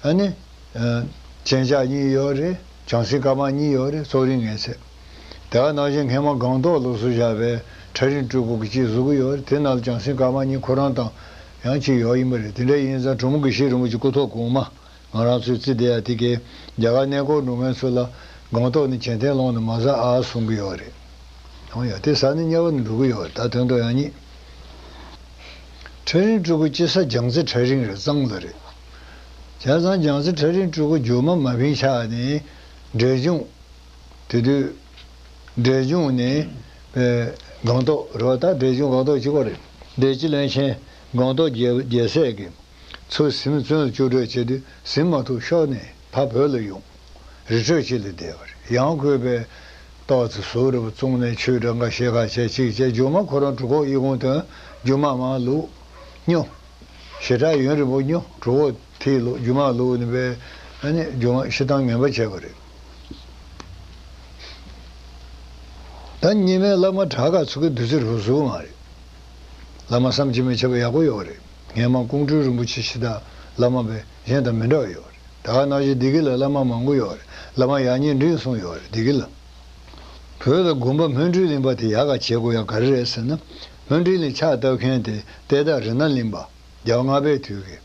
ཨ་ནི། ཨ་གཅན་ཆ་གཉིས་ཡོད་རེད། བྱང་སེམས་དཀར་དམར་གཉིས་ཡོད་རེད། གཙོ་རིང་ངེས་ཚད། དེ་ག་ནང་བཞིན་མཁན་མ་སྒང་ཏོག་ལོགས་སུ་བཞག་པའི་ཁྲ་རིང་སྤྲུལ་སྐུ་གི་ཅིག་བཟོ་གི་ཡོད་རེད། དེ་ནང་ལ་བྱང་སེམས་དཀར་དམར་གཉིས་ཁོ་རང་དང་ཡང་ཅིག་ཡོད་ཡིན་པ་རེད། དེ་འདྲ་ཡིན་ཙང་གྲོ་མོ་དགེ་བཤེས་རིན་པོ་ཆེ་སྐུ་ཐོག་གོང་མ། ང་རང་ཚོའི་རྩི་དེ་ཡ་དེ་གའི་རྒྱ་གར་གནས་སྐོར་འགྲོ་མཁན་ཚོ་ལ་སྒང་ཏོག་ནི་གྱེན་ཐལ་སློང་ནས་མ་ཟ་ཨ་གསུང་གི་ཡོད་རེད། འོ་ཡ་དེ་ཟ་ནི་དམྱལ་བ་ནས་འགྲོ་གི་ཡོད་རེད། ད་དོན་དུ་ཡང་ཉིད། ཁྲ་རིང་སྤྲུལ་སྐུ་སྐྱེ་ས་རྒྱལ་རྩེ་ཁྲ་རིང་རེད། གཙང་ལ་རེད། བྱས་ཙང་རྒྱལ་རྩེ་ཁྲ་རིང་སྤྲུལ་སྐུ་རྒྱུད་མ་མ་བིང་ཆགས་ནས་འབྲས་ལྗོངས། དེ་དུས་འབྲས་ལྗོངས་ནས་པའི་སྒང་ཏོག་རེད་བ། ད་འབྲས་ལྗོངས་སྒང་ཏོག་གཅིག་པ་རེད། བདེ་སྐྱིད་བློན་ཆེན་སྒང་ཏོག་རྒྱལ་རྒྱལ་སྲས་ཀྱིས། ཚུར་གཟིམ་བཙོན་ལ་བཅུག་འགྲོ་བྱེད་དུས་གཟིམ་མ་ཐུབ་ཤོར་ནས་ཕར་བོད་ལ་ཡོང་། རི་ཁྲོད་ཅིག་ལ་བསྡད་པ་རེད། ཡང་ཁོས་པའི་ཏོག་ཙེ་ཟུག་རེ་བ་བཙོང་ནས་ཆུའི་སྦྲང་ཁ་ཤེལ་ཁ་བྱས་ཅིག་བྱས། རྒྱུ་མ་ཁོ་རང་གྲུ་ཁོག་གཡས་གུང་ཐོན། རྒྱུ་མ་མར་བླུགས། སྨྱོ། ཞེ་དྲག་ཡུན་རིང་པོ་སྨྱོ། གྲུ་ཁོག་མཐིལ་བླུགས། རྒྱུ་མ་བླུགས་ནས་པའི་ཨ་ནི་རྒྱུ་མ་ཤི་སྟངས་ངན་པ་བྱས་པ་རེད། ད་རྙིང་མའི་བླ་མ་དྲག་ག་ཚོ་གི་བདུད་རྩི་རུ་བཟོ་གི་མ་རེད། བླ་མ་བསམ་གྱིས་མི་ཁྱབ་པ་ཡག་པོ་ཡོད་རེད། སྔས་མ་ཀོང་སྤྲུལ་རིན་པོ་ཆེ་ཕྱི་དར་བླ་མ་པས་གཞན་དང་མི་འདྲ་བ་ཡོད་རེད། ད་ག་ནང་བཞིན་བདེ་སྐྱིད་ལ་བླ་མ་མང་པོ་ཡོད་རེད། བླ་མ་ཡག་ཉེས་འབྲིང་གསུམ་ཡོད་རེད། བདེ་སྐྱིད་ལ། བོད་ལ་དགོན་པ་སྨིན་གྲོལ་གླིང་པ་དེ་ཡག་ག་བྱེད་དགོས་ཡག་ག་རེ་རེད་ཟེར་ན། སྨིན་གྲོལ་གླིང་ཕྱག་བཏབ་མཁན་དེ་གཏེར་བདག་རི་ནག་གླིང་པ་རྒྱལ་བ་ལྔ་པའི་དུས་ཀྱི་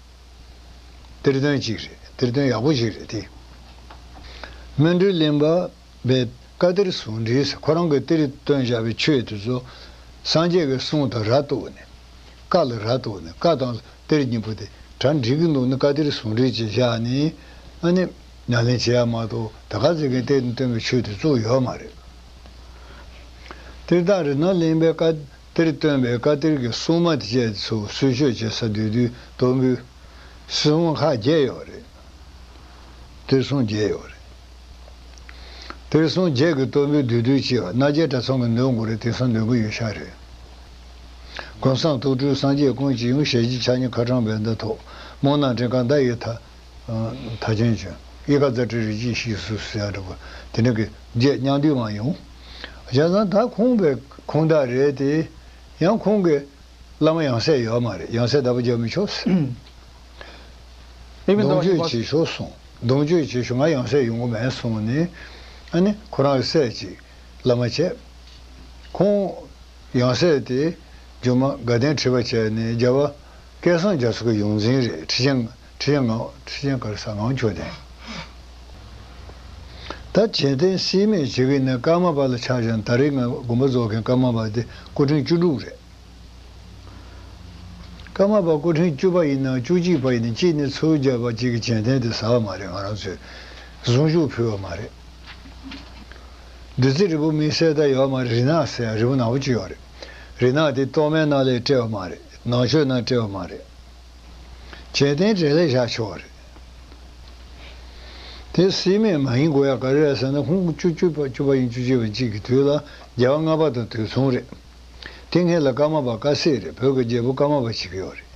གཏེར་སྟོན་ཅིག་རེད། གཏེར་སྟོན་ཡག་པོ་ཞིག་རེད་དེ། སྨིན་གྲོལ་གླིང་པ། པའི་བཀའ་གཏེར་ཟུང་འབྲེལ་ཟེར། ཁོ་རང་གི་གཏེར་བཏོན་བཞག་པའི་ཆོས་དེ་ཚོ་སངས་རྒྱས་ཀྱི་གསུང་དང་ར་གཏུགས་ནས། བཀའ་ལ་ར་གཏུགས་ནས། བཀའ་དང་གཏེར་གཉིས་པོ་དེ་གྲ་འགྲིག་གི་འདུག་ན་བཀའ་གཏེར་ཟུང་འབྲེལ་བྱས་བཞག་ནས། ཨ་ནི་ཉམས་ལེན་བྱེད་ཡ་མ་གཏོགས་ད་ག་ཟེ་གའི་གཏེར་ནས་བཏོན་པའི་ཆོས་དེ་བཙུགས་ཡོད་མ་རེད། གཏེར་བདག་རི་ནག་གླིང་པའི་བཀའ་གཏེར་བཏོན་པའི་བཀའ་གཏེར་གྱི་སྲུང་མ་དེ་བཅས་ཚོ་གསོལ་མཆོད་བྱེད་ས་སྡོད་དུས་གཏོར་འབུལ། སྲུང་མ་ཁག་བརྒྱད་ཡོད་རེད། གཏེར་སྲུང་བརྒྱད་ཡོད་རེད། གཏེར་སྲུང་བརྒྱད་ཀྱི་གཏོར་འབུལ་བསྡུས་བསྡུས་ཅིག་སྣ་བརྒྱའི་གྲྭ་ཚང་གིས་འདོན་དགོས་རེད། དེང་སང་འདོན་གྱི་ཡོད་ཤག་རེད། གོས་བཟང་ཐུགས་སྤྲུལ་སངས་རྒྱས་ཀུན་གྱི་ཡུམ། ཞལ་གཅིག་ཕྱག་གཉིས་ཁ་དྲང་བན་དྷ་ཐོབ། སྨོ་ན་དྲན་གང་མཐའ་ཡས་མཐའ། མཐའ་ཅན་བྱོན། གཡུལ་ཁ་རྫ་སྤྲིན་རི་སྐྱེས་ཞིག་གསོས་ཟེར་ཡ་འདྲ་པོ་དེ་འདྲ་གི་བརྒྱད་མཉམ་འདུས་མ་ཡོང་། བྱས་ཙང་ད་ཁོང་པའི་ཁོང་དག་རེད་དེ། ཡང་ཁོང་གི་བླ་མ་ཡང་སྲས་ཡོད་མ་རེད། ཡང་སྲས་ཟླ་བ་རྒྱལ་མི་ཆོག་ཟེར། ཨེ་མི་གདུང་མདོག་མཆོད་ཡིན་པ། བྱེད་ཤོག་གསུངས། གདུང་མཆོད་བྱེད་ཤོག་ང་ཡང་སྲས་ཡོང་གི་མེད་གསུངས་ནས། ཨ་ནི་ཁོ་རང་གི་སྲས་ཅིག་བླ་མ་བྱས། ཁོང་ཡང་སྲས་དེ་རྒྱུད་མ་དགའ་ལྡན་ཁྲི་པ་བྱས་ནས་རྒྱལ་བ་སྐལ་བཟང་རྒྱ་མཚོ་གི་ཡོངས་འཛིན་རེད། ཁྲི་ཆེན་ཁྲི་ཆེན་ངག་ཁྲི་ཆེན་ག་རེ་ཟེར་ངག་མཆོག་ལྡན། ད་རྗེས་བསྟན་སྲིད་མེད་བྱེད་ཀྱི་ནི་ཀརྨ་པ་ལ་ཆགས་ཀྱང་། ད་རེས་ང་དགོངས་པ་རྫོགས་མཁན་ཀརྨ་པ་དེ་སྐུ་ཕྲེང་བཅུ་དྲུག་རེད། ཀརྨ་པ་སྐུ་ཕྲེང་བཅུ་པ་ཡིན་ན་བཅུ་གཅིག་པ་ཡིན་ན་གཅིག་ནས་ཚུར་བརྒྱབ་པ་གཅིག་གི་རྗེས་བསྟན་དེ་ཟ་བ་མ་རེད། ང་རང་ཚོས་གཟུངས་གཞུག་ཕུལ་བ་མ་རེད། བདུད་རྩི་རིལ་བུ་དམིགས་བསལ་ད་ཡོད་མ་རེད། རིལ་ནག་ཟེར་ཡ་རིལ་བུ་ནག་པོ་ཅིག་ཡོད་རེད། རིལ་ནག་དེ་གཏོར་མའི་ནང་ལ་སྤྲད་པ་མ་རེད། ནང་མཆོད་ནང་སྤྲད་པ་མ་རེད། རྗེས་བསྟན་གྲལ་ལ་བཞག་ཆོག་རེད། དེ་སྲིད་མེད་མ་ཡིན་དགོས་ཡ་ག་རེ་རེད་ཟེར་ན། ཁོང་བཅུ་བཅུ་པ་བཅུ་པ་ཡིན་བཅུ་གཅིག་པ་གཅིག་གི་དུས་ལ་རྒྱལ་བ་ལྔ་པ་དང་དུས་མཚུངས་རེད། དེ་སྔོན་ལ་ཀརྨ་པ་བཀའ་སྲིད་རེད། བོད་ཀྱི་རྒྱལ་པོ་ཀརྨ་པ་བྱེད་ཀྱི་ཡོད་རེད།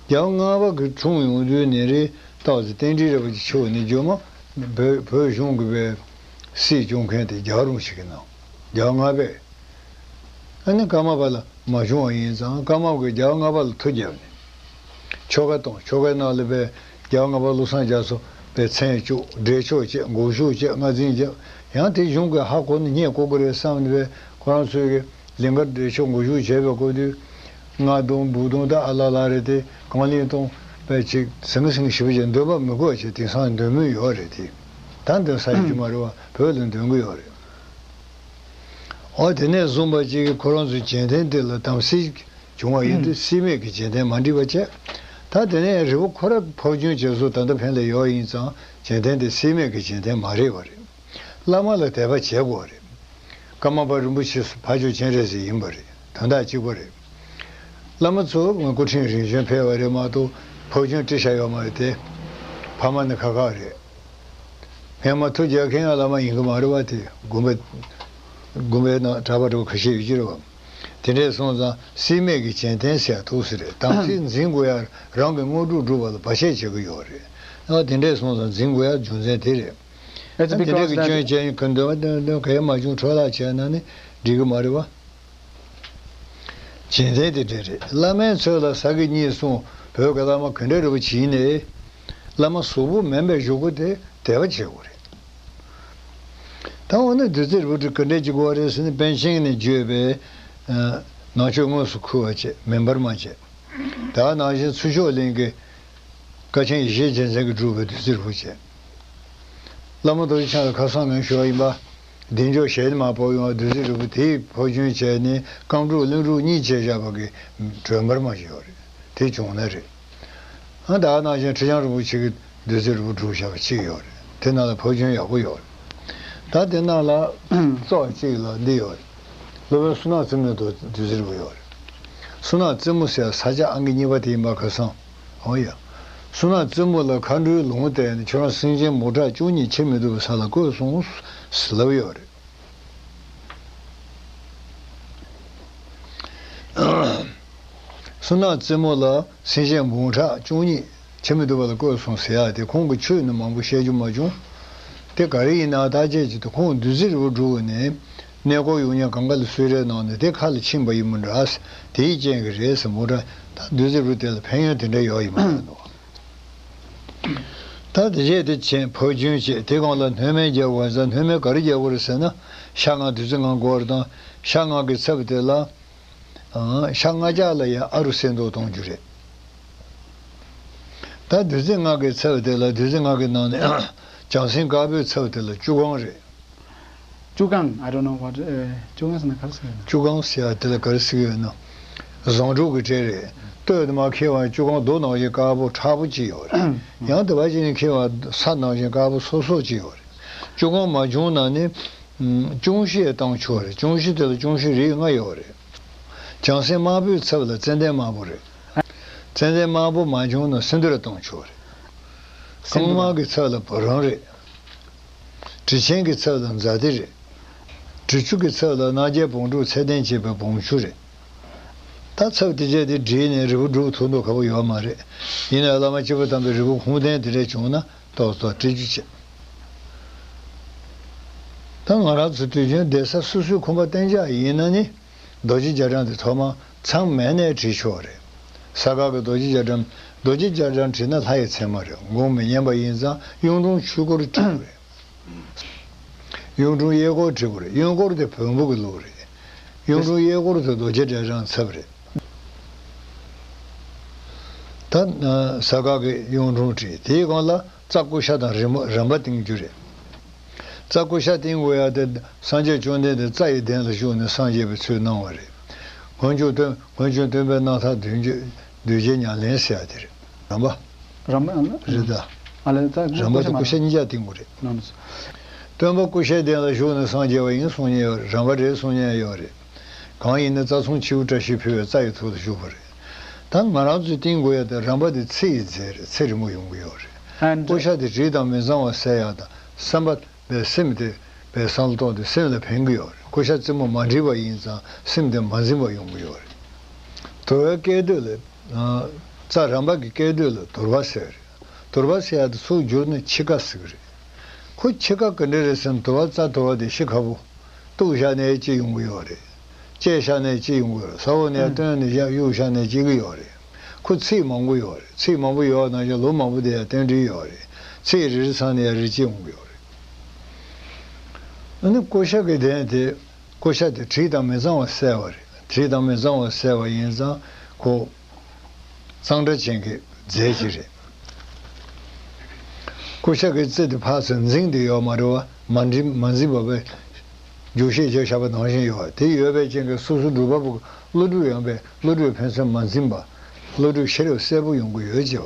རྒྱལ་བ་ལྔ་པ་གི་འཁྲུངས་ཡོང་དུས་ནས་རེད། སྟག་རྩེ་རྟེན་འབྲེལ་ར་བ་ཅིག་ཆོད་ནས་རྒྱུད་མ་བོད་བོད་གཞུང་གི་བའི་སྲིད་སྐྱོང་མཁན་དེ་རྒྱལ་བ་རིན་པོ་ཆེ་གི་ནང་རྒྱལ་བ་ལྔ་པས། ཨ་ནི་ཀརྨ་པ་ལ་མ་བྱུང་བ་ཡིན་ཙང་། ཀརྨ་པ་གིས་རྒྱལ་བ་ལྔ་པ་ལ་མཐུ་བརྒྱབ་ནས་ཆོ་ག་བཏང་། ཆོ་གའི་ནང་ལ་བའི་རྒྱལ་བ་ལྔ་པ་བློ་བཟང་རྒྱ་མཚོ་ པའི་མཚན་བཅུག་འགྲེལ་ཆོག་བྱས། འགོག་ཞུགས་བྱས། ལྔ་འཛིན་བྱས། ཡང་དེ་གཞུང་གི་ཧ་གོ་ནས་སྙད་གོ་གི་རེད་བསམ་ནས་པས་ཁོ་རང་ཚོས་ཀྱི་ལིང་ག་འགྲེལ་ཆོག་འགོག་ཞུགས་བྱས་པའི་སྐོར་དུས། རྔ་རྡུང་འབུ་རྡུང་དང་ཨ་ལ་ལ་རེད་དེ། གང་ལིང་སྟོང་པའི་ཅིག་ཟིང་ཟིང་ཞིབ་བྱས་འདོན་པ་མི་དགོས་བྱས། དེང་སང་འདོན་མུས་ཡོད་རེད་དེ། ད་འདོན་ས་ཡོད་རྒྱུ་མ་རེད་བ། བོད་ལ་འདོན་གི་ཡོད་རེད། འོ་དེ་ནས་བཟུང་པ་ཅིག་གིས་ཁོ་རང་ཚོའི་རྒྱན་ལྡན་དེ་ལ་དམ་སྲི་བྱུང་བ་ཡིན་དུས་སྲིད་མེད་ཀྱི་རྒྱན་ལྡན་མ་འགྲིག་པ་བྱས། ད་དེ་ནས་རི་བོ་ཁོ་ར་ཕབ་སྐྱོན་བྱས་སོ། ད་ལྟ་ཕན་ལ་ཡོད་ཡིན་ཙང་རྒྱན་ལྡན་དེ་སྲིད་མེད་ཀྱི་རྒྱན་ལྡན་མ་རེད་པ་རེད། བླ་མ་ལ་དད་པ་བྱེད་དགོས་པ་རེད། ཀརྨ་པ་རིན་པོ་ཆེ་ཕ་ཇོ་སྤྱན་རས་གཟིགས་ཡིན་པ་རེད། དོན་དག་གཅིག་པ་རེད། བླ་མ་ཚོ་སྐུ་ཕྲེང་རིམ་བྱོན་ཕེབས་པ་རེད་མ་གཏོགས་ཕབ་སྐྱོན་བྲིས་བཞག་ཡོད་མ་རེད་དེ། ཕ་མ་ནི་ཁ་ཁ་རེད། སྔས་མ་ཐུགས་རྒྱལ་མཁན་ཡང་བླ་མ་ཡིན་གི་མ་རེད་བ། དེ་དགོན་པའི་དགོན་པའི་ནང་གྲྭ་པ་འདྲ་བོ་ཁ་ཤས་ཡོད་ཀྱི་རེད་བ། དེ་འདྲས་སོང་ཙང་སྲིད་མེད་ཀྱི་རྒྱན་ལྡན་ཟེར་ཐུགས་སྲིད་རེད། དམ་ཚིག་འཛིན་དགོས་ཡ། རང་གི་དངོས་གྲུབ་སྒྲུབ་པ་ལ་བར་ཆད་བྱེད་ཀྱི་ཡོད་རེད། ཨ་དེ་འདྲས་སོང་ཙང་འཛིན་དགོས་ཡ་རྒྱུ་མཚན་དེ་རེད། It's ཨ་དེ་འདྲས because ཀྱི་that སྐྱོན་བྱས་ཡིན་ག་འདོད་པ་འདོད་འདོད་ག་ཡ་མ་བྱུང་འཕྲོ་བརླག་བྱས་ན་ནི་འགྲིག་གི་མ་རེད་བ། རྒྱུ་མཚན་དེ་འདྲ་རེད། བླ་མའི་ཚོད་ལ་ཟ་གི་གཉིས་གསུངས། བོད་ཀྱི་བླ་མ་ག་འདྲ་རེད་པ་བྱས་ནས། བླ་མ་གཟུགས་པོ་མིན་པའི་གཞུག་གུ་དེ་དད་པ་བྱེད་དགོས་རེད། ད་འོ་ན་བདུད་རྩི་རིལ་བུ་ག་འདྲ་ཅིག་དགོས་རེད་ཟེར་ན། པཎ་ཆེན་ནས་བརྗོད་པའི་ནང་མཆོད་དངོས་སུ་ཁུར་བ་བྱས། མེ་འབར་མ་བྱས། ད་ནང་བཞིན་ཚུར་ཤོག་གླིང་གི་དཀའ་ཆེན་ཡེ་ཤེས་རྒྱལ་མཚན་གྱིས་བསྒྲུབས་པའི་བདུད་རྩི་རིལ་བུ་བྱས། བླ་མ་རྡོ་རྗེ་འཆང་ལ་ཁ་སང་ངས་ཞུས་པ་ཡིན་པ། བདེ་མཆོག་ཞལ་ནས་མར་ཕབ་ཡོང་བ་བདུད་རྩི་རིལ་བུ་དེའི་ཕབ་སྐྱོན་བྱས་ནས་རྐང་དྲུག་ལྷུན་གྲུབ་གཉིས་བྱས་བཞག་པ་གི་སྒྲོན་འབར་མ་ཞིག་ཡོད་རེད། དེ་བྱུང་ན་རེད། ཨ་ད་ནང་བཞིན་ཁྲི་བྱང་རིན་པོ་ཆེ་གི་བདུད་རྩི་རིལ་བུ་བསྒྲུབས་བཞག་པ་གཅིག་ཡོད་རེད། དེ་ནང་ལ་ཕབ་སྐྱོན་ཡག་པོ་ཡོད་རེད། ད་དེ་ནང་ལ་ཙོག་གཅིག་ལ་འདི་ཡོད་རེད། སློབ་དཔོན་བསོད་ནམས་རྩེ་མོའི་བདུད་རྩི་རིལ་བུ་ཡོད་རེད། བསོད་ནམས་རྩེ་མོ་ཟེར་ས་ཆ་ཨང་ཀི་གཉིས་པ་དེ་ཡིན་པ་ཁ་སང་། འོ་ཡ། བསོད་ནམས་རྩེ་མོ་ལ་མཁའ་འགྲོའི་ལུང་བསྟན་ནས་ཁྱོད་རང་སེམས་ཅན་འབུམ་ཕྲག་བཅུ་གཉིས་འཆི་མི་ཐུབ་པའི་ས་ལ་བཀོད་སོང་ཟེར་ལབ་ཡོད་རེད། བསོད་ནམས་རྩེ་མོ་ལ་སེམས་ཅན་འབུམ་ཕྲག་བཅུ་གཉིས་འཆི་མི་ཐུབ་པ་ལ་བཀོད་སོང་ཟེར་ཡག་དེ་ཁོང་གི་ཆོས་ནི་མང་པོ་བཤད་རྒྱུ་མ་བྱུང་། དེ་ག་རེ་ཡིན་ན་བརྟག་དཔྱད་བྱེད་དུས་ཁོང་བདུད་རྩི་རིལ་བུ་བསྒྲུབས་ནས་གནས་སྐོར་ཡོང་མཁན་གང་ག་ལ་གསོལ་རས་གནང་ནས་དེ་ཁ་ལ་ཕྱིན་པ་ཡིན་མི་འདྲ། དེའི་རྐྱེན་གྱིས་རེད་ཟེར་མོ་འདྲ། ད་བདུད་རྩི་རིལ་བུ་དེ་ལ་ཕན་ཡོན་དེ་འདྲ་ཡོད་ཡིན་མ་རེད་འདུག་ད་དེ་རྗེས་དེ་བྱས་ཕབ་སྐྱོན་བྱས། དེ་སྒང་ལ་སྣོད་སྨན་རྒྱག་དགོས་ཟེར། སྣོད་སྨན་ག་རེ་རྒྱག་དགོས་རེད་ཟེར་ན། ཤ་ལྔ་བདུད་རྩི་ལྔ་དགོས་རེད་དང་། ཤ་ལྔ་གི་ཚབ་དེ་ལ། ཨང་། ཤ་ལྔ་རྒྱ་ལ་ཡང་ཨ་རུ་གསེར་མདོག་གཏོང་རྒྱུ་རེད། ད་བདུད་རྩི་ལྔ་གི་ཚབ་དེ་ལ། བདུད་རྩི་ལྔ་གི་ནང་ནས་བྱང་སེམས་དཀར་པོའི་ཚབ་དེ་ལ་བཅུ་སྒང་རེད། བཅུ་སྒང་། I don't know what, ཨེ། བཅུ་སྒང་ཟེར་ན་ག་རེ་ཟེར་ཡོད་ན། བཅུ་སྒང་ཟེར་ཡ་དེ་ལ་ག་རེ་ཟེར་གི་ཡོད་ན། བཟང་དྲུག་གི་གྲས་རེད། སྟོད་དུ་མར་འཁྱེར་བ་བཅུ་སྒང་རྡོ་ནང་བཞིན་དཀར་པོ་མཁྲེགས་པོ་གཅིག་ཡོད་རེད། ཡང་དེ་བ་ཅིག་ནས་འཁྱེར་བ་ས་ནང་བཞིན་དཀར་པོ་སོབ་སོབ་གཅིག་ཡོད་རེད། བཅུ་སྒང་མ་བྱུང་ན་ནི། ཨམ། ཅུང་ཤེས་བཏང་ཆོག་རེད། ཅུང་ཤེས་དེ་ལ་ཅུང་ཤེས་རིགས་ལྔ་ཡོད་རེད། བྱང་སེམས་དམར་པོའི་ཚབ་ལ་ཙན་དན་དམར་པོ་རེད། ཙན་དན་དམར་པོ་མ་བྱུང་ན་སིནྡྷུ་ར་བཏང་ཆོག་རེད། རྐང་དམར་གྱི་ཚབ་ལ་བུ་རམ་རེད། དྲི་ཆེན་གྱི་ཚབ་ལ་ཛཱ་ཏི་རེད། དྲི་ཆུ་གི་ཚབ་ལ་རྣ་བརྒྱད་བོང་ཕྲུག་ཚད་ལྡན་བྱས་པའི་བོང་ཆུ་རེད། ད་ཚབ་དེ་བྱས་ཏེ་བསྒྲིལ་ནས་རིལ་བུ་སྒྲུབ་ཐུབ་མདོག་ཁ་པོ་ཡོད་མ་རེད། ཡིན་ནའི་བླ་མ་སྤྱི་བོ་དམ་པའི་རིལ་བུ་ཁུངས་ལྡན་དེ་འདྲས་བྱུང་ན་ཏོག་ཙམ་སྤྲད་རྒྱུ་བྱེད། ད་ང་རང་ཚོ་དུས་རྒྱུན་བསྡད་ས་སོ་སོའི་ཁང་པ་གཏན་འཇགས་ཡིན་ན་ནི། རྡོ་རྗེ་རྒྱ་གྲམ་དེ་ཐོག་མར་མཚམས་མེད་ནས་བྲིས་ཆོག་རེད། ས་ག་གི་རྡོ་རྗེ་རྒྱ་གྲམ། རྡོ་རྗེ་རྒྱ་གྲམ་བྲིས་ན་ལྷ་ཡི་མཚན་མ་རེད། དགོངས་མི་ཉན་པ་ཡིན་ཙང་གཡུང་དྲུང་ཆོས་སྐོར་བྲིས་དགོས་རེད། གཡུང་དྲུང་གཡས་སྐོར་བྲིས་དགོས་རེད། གཡོན་སྐོར་དེ་བོན་པོ་གི་ལུགས་རེད། གཡུང་དྲུང་གཡས་སྐོར་དེ་རྡོ་རྗེ་རྒྱ་གྲམ་ཚབ་རེད། ད་ས་ག་གི་གཡུང་དྲུང་བྲིས། དེའི་སྒང་ལ་རྩ་ཀུ་ཤ་དང་རིམ་པ་རིམ་པ་བསྟན་རྒྱུ་རེད། རྩ་ཀུ་ཤ་བསྟན་དགོས་ཡ་དེ་སངས་རྒྱས་བཅོམ་ལྡན་འདས་རྩ་ཡི་གདན་ལ་བཞུགས་ནས་སངས་རྒྱས་པའི་ཚུལ་གནང་བ་རེད། སྔོན་བྱུང་སྟོན། སྔོན་བྱུང་སྟོན་པའི་རྣམ་ཐར་བདུན་ཅུ། གདུལ་བྱའི་ཉམས་ལེན་ཟེར་ཡ་དེ་རེད། རིམ་པ། རིམ་པ་རེད་ད། ཨ་ལས་རྩ་རིམ་པ་ཀུ་ཤ་དེ་མ་ཀུ་ཤ་གཉིས་ཆ་བསྟན་དགོས་རེད། ནོ་ནོ། སྟོན་པ་ཀུ་ཤའི་གདན་ལ་བཞུགས་ནས་སངས་རྒྱས་པ་ཡིན་གསུང་མཁན་ཡོད་རེད། རིམ་པ་རེད་གསུང་མཁན་ཡོད་རེད། གང་ཡིན་ན་རྩ་མཚུངས་མཆེའུ་བཀྲ་ཤིས་ཕུལ་བའི་རྩ་ཡི་ཐོག་ཏུ་བཞུགས་པ་རེད། ད་ང་རང་ཚོས་བསྟན་དགོས་ཡ་དེ་རིམ་པ་དེ་ཚེ་ཡི་རྫས་རེད། ཚེ་རིང་པོ་ཡོང་གི་ཡོད་རེད། And ཀུ་ཤ་དེ་དྲི་དང་མི་གཙང་བ་སེལ་ཡ་དང་། བསམ་པ་པའི་སེམས་དེ་པའི་བསམ་བློ་གཏོང་དུས་སེམས་ལ་ཕན་གྱི་ཡོད་རེད། ཀུ་ཤ་རྩེ་མོ་མ་བསྒྲིལ་བ་ཡིན་ཙང་སེམས་དེ་མ་འཛིན་པ་ཡོང་གི་ཡོད་རེད། དུར་བའི་སྐད་དོད་ལ། རྩ་རིམ་པ་གི་སྐད་དོད་ལ་དུར་བ་ཟེར་རེད། དུར་བ་ཟེར་ཡ་དེ་ཚུར་བསྒྱུར་ནས་འཆི་ཁ་ཟེར་གི་རེད། ཁོ་འཆི་ཁ་ག་འདྲ་རེད་ཟེར་ན། དུར་བ། རྩ་དུར་བ་དེ་ཤི་ཁ་པོ། གཏུབ་བཞག་ནས་ཅི་ཡོང་གི་ཡོད་རེད། བཅད་བཞག་ནས་ཅི་ཡོང་གི་ཡོད་རེད། ས་འོག་ནས་བཏོན་ནས་གཡུག་བཞག་ནས་ཅི་གི་ཡོད་རེད། ཁོ་ཚིག་མང་པོ་ཡོད་རེད། ཚིག་མང་པོ་ཡོད་ནང་བཞིན་ལོ་མང་པོ་དེ་ཡང་བསྟན་འགྲོ་གི་ཡོད་རེད། ཚེས་རེ་རེ་ཚང་ནས་ཡང་རེ་གཅིག་འོང་གི་ཡོད་རེད། ཨ་ནི་ཀུ་ཤ་གི་གདན་དེ། ཀུ་ཤ་དེ་དྲི་དང་མི་གཙང་བ་བསལ་བ་རེད། དྲི་དང་མི་གཙང་བ་བསལ་བ་ཡིན་ཙང་ཁོ་གཙང་སྦྲ་ཅན་གྱི་རྫས་ཅིག་རེད། ཀུ་ཤ་གི་རྩི་དེ་ཕར་ཚུར་འཛིང་བསྡད་ཡོད་མ་རེད་བ། མ་འཛིང་མ་འཛིང་བ་བས་རྒྱུག་ཤད་རྒྱག་བཞག་པ་ནང་བཞིན་ཡོད་བ། དེ་ཡོད་པའི་རྐྱེན་གྱིས་སོ་སོ་སྒྲུབ་པ་པོ་གི་བློ་གྲོས་ཡངས་པས་བློ་གྲོས་ཕན་ཚུན་མ་འཛིངས་པ། བློ་གྲོས་ཤེས་རབ་གསལ་པོ་ཡོང་གི་ཡོད་ཅེས་པ་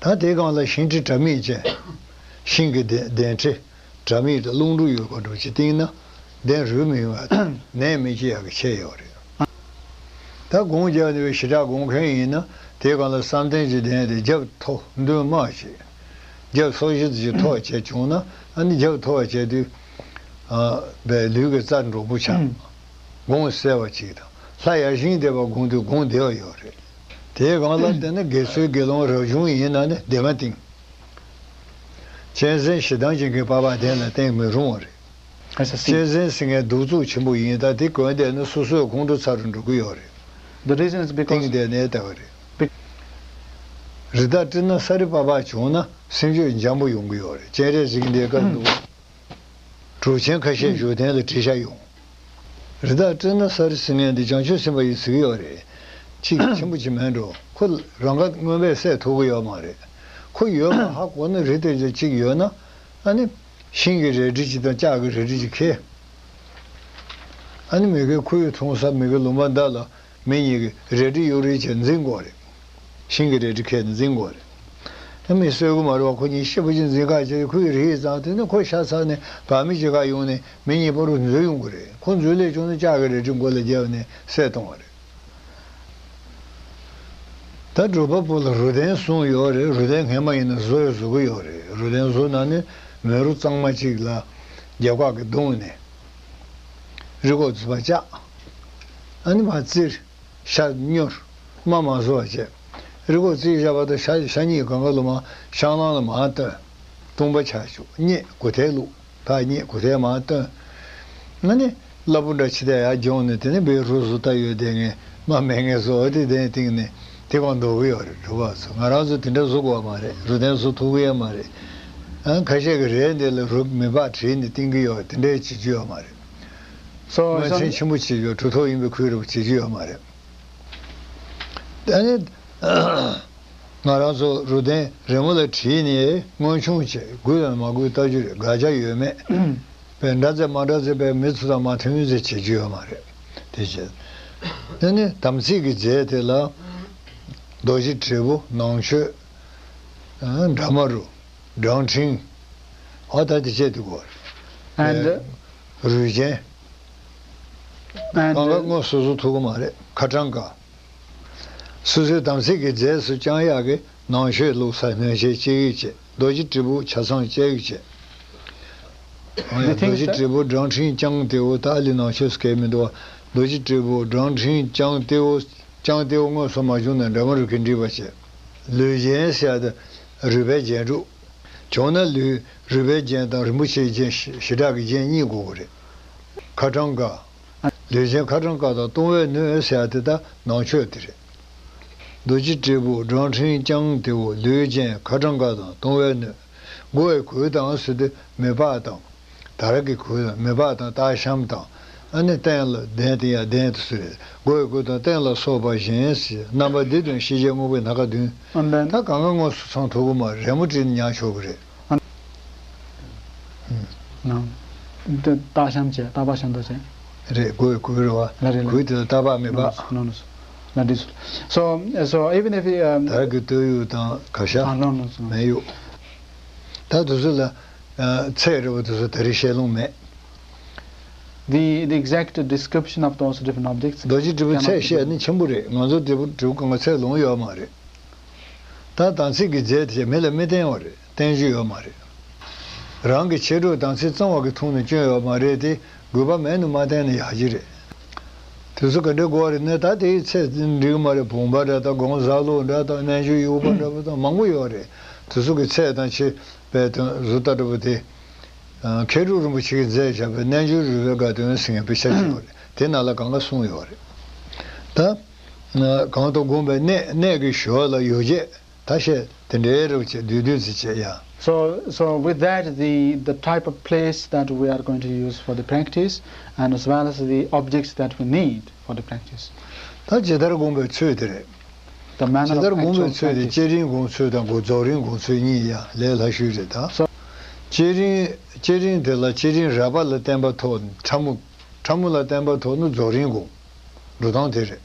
རེད། ད་དེའི་སྒང་ལ་ཞིང་དྲི་དྲ་མིག་ཅན། ཤིང་གི་གདན་གདན་དྲི། དྲ་མིག་དང་རླུང་དྲི་ཡོད་པ་འདྲ་ཅིག་བཏིང་ན་གདན་རུལ་མི་ཡོང་བ་དང་ནད་མི་སྐྱེ་ཡག་གི་ཁྱད་ཡོད་རེད། ད་སྒོང་རྒྱབ་ནས་ཞེ་དྲག་སྒོང་མཁན་ཡིན་ན་དེའི་སྒང་ལ་བསམ་གཏན་གྱི་གདན་དེ་རྒྱབ་མཐོ་མདུན་དམའ་བྱས། རྒྱབ་སོར་བཞི་ཙམ་ཞིག་མཐོ་བ་བྱས་བྱུང་ན་ཨ་ནི་རྒྱབ་མཐོ་བ་བྱས་དུས། ཨ། བས་ལུས་ཀྱི་རྩ་འགྲོགས་པོ་ཆགས། སྒོང་གསལ་བ་ཅིག་དང་ལྷ་ཡར་བཞེངས་བསྡད་པ་སྒོང་དུས་སྒོང་བདེ་བ་ཡོད་རེད། དེའི་སྒང་ལ་བལྟས་ན་དགེ་ཚུལ་དགེ་སློང་རབ་བྱུང་ཡིན་ན་ནི་སྡེར་མ་བཏིང་། གཅན་གཟན་ཞེ་སྡང་ཅན་གྱི་པགས་པ་གདན་ལ་བཏིང་མི་རུང་བ་རེད། As a sin. གཅན་གཟན་ཟེར་མཁན་གདུག་རྩུབ་ཆེན་པོ་ཡིན། ད་དེ་གོན་བསྡད་ན་སོ་སོའི་ཁོང་ཁྲོ་ཚ་རུ་འགྲོ་གི་ཡོད་རེད། The reason is because བཏིང་བསྡད་ནས་ལྟ་བ་རེད། Bec- རི་དྭགས་དྲི་ན་ས་རི་པགས་པ་བྱུང་ན་སེམས་ཤུགས་འཇམ་པོ་ཡོང་གི་ཡོད་རེད། སྤྱན་རས་གཟིགས་འདི་སྐབས་འདུག་གྲུབ་ཆེན་ཁ་ཤས་བཞུགས་གདན་ལ་དྲི་ཤ་ཡོང་། རི་དྭགས་དྲི་ན་ས་རི་ཟེར་མཁན་འདི་བྱང་ཆུབ་སེམས་དཔའ་ཡིས་ཟེར་གྱི་ཡོད་རེད། གཅིག་ཆེན་པོ་ཅིག་མེད་འགྲོ། ཁོ་རང་ག་དངོས་པོས་བསད་ཐུབ་ཀྱི་ཡོད་མ་རེད། ཁོ་ཡོད་པ་ཧ་གོ་ན་རི་དེ་ཚོ་གཅིག་ཡོད་ན་ཨ་ནི་ཤིང་གི་རལ་གྲི་གཅིག་དང་ལྕགས་ཀྱི་རལ་གྲི་གཅིག་ཁྱེར། ཨ་ནི་མི་གི་ཁོ་ཡི་འཐུང་ས་མི་གི་ལུང་པ་འདི་ལ་མི་གཉིས་ཀྱི་རལ་གྲི་གཡུག་རེས་བྱས་འཛིང་དགོས་རེད། ཤིང་གི་རལ་གྲི་ཁྱེར་ནས་འཛིང་དགོས་རེད། ཨ་མི་གསོད་གི་མ་རེད་བ། ཁོ་གཉིས་སྐྱིད་པོ་ཅིག་འཛིང་ག་བྱས་ཁོ་ཡི་རེས་བཟང་དེ་ནི་ཁོ་ཤ་ཚ་ནས་བ་མི་ཅིག་ག་ཡོང་ནས་མི་གཉིས་བར་དུ་འཛུལ་ཡོང་གི་རེད། ཁོ་འཛུལ་སླེབས་བྱུང་ན་ལྕགས་ཀྱི་རལ་གྲི་མགོ་ལ་བརྒྱབ་ནས་བསད་གཏོང་བ་རེད། ད་སྒྲུབ་པ་པོ་ལ་རུ་གདན་གསུངས་ཡོད་རེད། རུ་གདན་སྔས་མ་ཡིན་ན་བཟོ་ཡང་བཟོ་གི་ཡོད་རེད། རུ་གདན་བཟོ་ན་ནི་མེ་རོ་གཙང་མ་གཅིག་ལ་རྒྱབ་ཁ་གི་བརྡུངས་ནས་རི་སྒོ་རྩིག་པ་བཅག་ཨ་ནི་མར་བཙིར། ཤ་སྙོར། རྨ་མ་བཟོ་བ་བྱས། རི་སྒོ་རྩིག་བཞག་པ་དང་ཤ་ཤ་ཉིས་གང་ག་ལོ་མ་ཤང་ལང་ལ་མར་བཏོན། བཏུང་པ་ཆགས་བཅུག་སྙེད་གུ་ཐལ་བླུགས། ཕར་སྙེད་གུ་ཐལ་མར་བཏོན། ཨ་ནི་སླ་པོ་འདྲ་ཕྱི་ལྟར་ཡར་སྦྱོང་ནས་དེ་ནས་བོད་རུ་བཟོ་ལྟ་ཡོད་དེ་ངས་མ་མེད་ངས་བཟོ་བ་དེ་གདན་བཏིང་ནས་དེ་གང་འདུག་གི་ཡོད་རེད། གྲུབ་པ་ཚོ་ང་རང་ཚོ་དེ་འདྲ་བཟོ་དགོས་པ་མ་རེད། རུ་གདན་བཟོ་ཐུབ་ཀྱི་ཡོད་མ་རེད། ཨ་ཁ་ཤས་ཀྱི་རས་འདི་ལ་རུ་མེ་སྦག་བྲིས་ནས་བཏིང་གི་ཡོད། དེ་འདྲའི་བྱེད་རྒྱུ་ཡོད་མ་རེད། So, མ་so མཚན་ཆེན་པོ་བྱེད་རྒྱུ་གྲུབ་ཐོབ་ཡིན་པའི་ཁུལ་རེ་བྱེད་རྒྱུ་ཡོད་མ་རེད། ཨ་ནི། ང་རང་ཚོ་རུ་གདན་རི་མོ་ལ་བྲིས་ནས་མངོན་ཆུང་བྱས་དགོས་དང་མ་དགོས་ལྟ་རྒྱུ་རེད། དགག་བྱ་ཡོད་མེད། པའི་འདྲ་མཛད་མ་འདྲ་མཛད་པའི་མི་ཚོ་དང་མ་མཐུན་ཟེར་བྱེད་རྒྱུ་ཡོད་མ་རེད། དེ་བྱས། དེ་ནི་དམ་ཚིག་གི་རྫས་དེ་ལ་རྡོ་རྗེ་དྲིལ་བུ་ནང་མཆོད། ཨ། འདྲ་མ་རུ། སྦྲང་ཕྲེང་། ཨ་ད་དེ་བྱས་དུས་གོ། And རུས་ཆེན། And གང་ག་དངོས་སུ་བཟོ་ཐུབ་ཀྱི་མ་རེད། ཁ་གྲངས་ཀ་སོ་སོའི་དམ་ཚིག་གི་རྫས་སུ་བཅང་ཡག་གི་ནང་མཆོད་བླུགས་ས་སྣོད་ཆས་ཅིག་བྱས། རྡོ་རྗེ་དྲིལ་བུ་ཆ་ཚང་ཅིག་བྱས། ཨ་ཡ། They think རྡོ་རྗེ་that དྲིལ་བུ་སྦྲང་ཕྲེང་རྐྱང་ལྟེ་བོ། ད་ཨ་ལི་ནང་མཆོད་སྐད་མི་འདུག་བ། རྡོ་རྗེ་དྲིལ་བུ་སྦྲང་ཕྲེང་རྐྱང་ལྟེ་བོ། རྐྱང་ལྟེ་བོ་དངོས་སུ་མ་བྱུང་ན་འདྲ་མ་རུ་གི་འདྲིས་པ་བྱས། ལུས་རྒྱན་ཟེར་ཡ་དེ་རུས་པའི་རྒྱན་དྲུག་བྱུང་ན་ལུས་རུས་པའི་རྒྱན་དང་རིན་པོ་ཆེའི་རྒྱན་ཞེ་དྲག་གི་རྒྱན་གཉིས་དགོས་ཀྱི་རེད། ཁ་གྲངས་ཀ་ལུས་ཅན་ཁ་གྲངས་ཀ་དང་བཏུང་བའི་སྣོད་ཟེར་ཡ་དེ་ད་ནང་མཆོད་དེ་རེད། རྡོ་རྗེ་དྲིལ་བུ་སྦྲང་ཕྲེང་རྐྱང་ལྟེ་བོ་ལུས་ཅན་ཁ་གྲངས་ཀ་དང་བཏུང་བའི་སྣོད། མགོ་བའི་གོས་དང་ཟེར་དུས་མི་ལྤགས་དང་། དར་གྱི་གོས་དང་མི་ལྤགས་དང་སྟག་ཤམ་དང་། ཨ་ནི་སྟན་ལ་གདན་དེ་ཡང་གདན་དུ་གསོལ། མགོ་བའི་གོས་དང་སྟན་ལ་སོགས་པ་བཞིན་ཟེར། རྣམ་པ་འདི་བདུན་ཤེས་བྱའི་དངོས་པོའི་སྣ་ཁ་བདུན། ཨ་འབདན། ད་གང་ག་དངོས་སུ་ཚང་ཐུབ་ཀྱི་མ་རེད། རི་མོ་བྲིས་ནས་ཉར་ཆོག་གི་རེད། ཨ། ཨུམ། ནང་། འདི་སྟག་ཤམ་བྱས། སྟག་པགས་ཤམ་ཐབས་བྱས། རེད། མགོ་བའི་གོས་རེད་བ། ལ་རེད་ལ། གོས་དེ་ལ་སྟག་པགས་མི་ལབ་ལབ་སོང་། ལ་འདི་སོང་། So, so even if, um, དར་གྱི་སྟོད་དབྱུག་དང་ག་ཤ། ཨ་ལོ་ལོ་སོང་། མེ་དབྱུག་ད་དེ་ཚོ་ལ། ཨ། ཚད་རེད་བ། དེ་ཚོ་ད་རེས་བཤད་ལོང་མེད། The, the exact description of those different objects རྡོ་རྗེ་དྲིལ་བུ་cannot ཚད་be བཤད་given. ནི་ཆེན་པོ་རེད། ང་ཚོ་དྲིལ་བུ་དྲིལ་བུ་གང་ག་ཚད་ལོང་ཡོད་མ་རེད། ད་དམ་ཚིག་གི་རྫས་དེ་མི་ལ་མི་བསྟན་བ་རེད། བསྟན་རྒྱུ་ཡོད་མ་རེད། རང་གི་མཆེད་གྲོགས་དམ་ཚིག་གཙང་བ་གི་ཐོག་ནས་སྐྱོན་ཡོད་མ་རེད་དེ། དགོས་པ་མེད་ནས་མ་བསྟན་ན་ཡག་གི་རེད། དེ་ཚོ་ག་འདྲ་དགོས་རེད་ན། ད་དེའི་ཚད་འགྲིག་གི་མ་རེད། བུམ་པ་འདྲ་དང་། སྒོང་གཟར་ལོག་འདྲ་དང་། རྣལ་འབྱོར་དབྱུག་པ་འདྲ་པོ་དང་མང་པོ་ཡོད་རེད། དེ་ཚོ་གི་ཚད་དང་ཆེ་བའི་དོན་བཟོ་ལྟ་འདྲ་པོ་དེ། ཨ། མཁས་གྲུབ་རིན་པོ་ཆེ་གིས་མཛད་བཞག་པའི་རྣལ་འབྱོར་རོལ་པའི་དགའ་སྟོན་ཟེར་མཁན་དཔེ་ཆ་ཅིག་ཡོད་རེད། དེ་ནང་ལ་གང་ག་གསུངས་ཡོད་རེད། ད། ཨ། གང་དུ་བསྒོམས་པའི་གནས། གནས་ཀྱི་ཞོལ་ལ་ཡོ་བྱད། ད་བཤད་དེ་འདྲའི་རོགས་བྱེད་བསྡུས་བསྡུས་ཙི་བྱེད་ཡ། So, so with that, the, the type of place that we are going to use for the practice and as well as the objects that we need for the practice. ད་ཇི་ལྟར་བསྒོམ་པའི་ཚུལ་དེ་རེད། The manner ཇི་ལྟར་བསྒོམ་པའི་ཚུལ་དེ་བསྐྱེད་རིམ་སྒོམ་ཚུལ་དང་རྫོགས་རིམ་སྒོམ་ཚུལ་གཉིས་ཡ་ལས་སླ་ཤོས་རེད་ད། བསྐྱེད་རིམ་བསྐྱེད་རིམ་དེ་ལ་བསྐྱེད་རིམ་རགས་པ་ལ་བརྟེན་པ་ཐོག་ཕྲ་མོ་ཕྲ་མོ་ལ་བརྟེན་པ་ཐོག་ནི་རྫོགས་རིམ་སྒོམ། འགྲོ་སྟངས་དེ་རེད།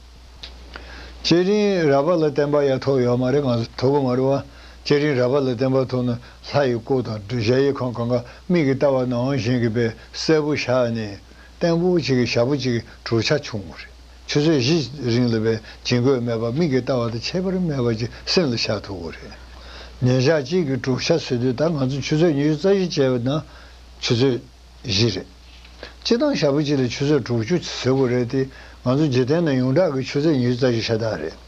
བསྐྱེད་རིམ་རགས་པ་ལ་བརྟེན་པ་ཡ་ཐོག་ཡོད་མ་རེད། ང་ཚོ་ཐོག་གོ་མ་རེད་བ། བསྐྱེད་རིམ་རགས་པ་ལ་བརྟེན་པ་ཐོག་ནི་ལྷ་ཡི་སྐུ་དང་གཞལ་ཡས་ཁང་གང་ག་མིག་གིས་ལྟ་བ་ནང་བཞིན་གྱི་དཔེ་གསལ་པོ་ཤར་ནས་བརྟན་པོ་ཅིག་གི་ཞག་པོ་ཅིག་གི་དྲུག་ཆ་བྱུང་བ་རེད། ཆུ་ཚོད་བཞི་རིང་ལ་བས་བྱིང་རྒོད་མེད་པ་མིག་གིས་ལྟ་བ་དང་ཁྱད་པར་མེད་པ་ཅིག་སེམས་ལ་ཤར་ཐུབ་ཀྱི་རེད། ཉིན་ཞག་གཅིག་གི་དྲུག་ཆ་ཟེར་དུས་ད་ང་ཚོ་ཆུ་ཚོད་ཉི་ཤུ་རྩ་བཞི་བྱས་པ་ན་ཆུ་ཚོད་བཞི་རེད། སྤྱིར་བཏང་ཞག་པོ་གཅིག་ལ་ཆུ་ཚོད་དྲུག་ཅུ་ཟེར་དགོས་རེད་དེ། ང་ཚོ་འཇིག་རྟེན་ན་ཡོངས་གྲགས་ཀྱི་ཆུ་ཚོད་ཉི་ཤུ་རྩ་བཞི་ཤ་སྟག་རེད།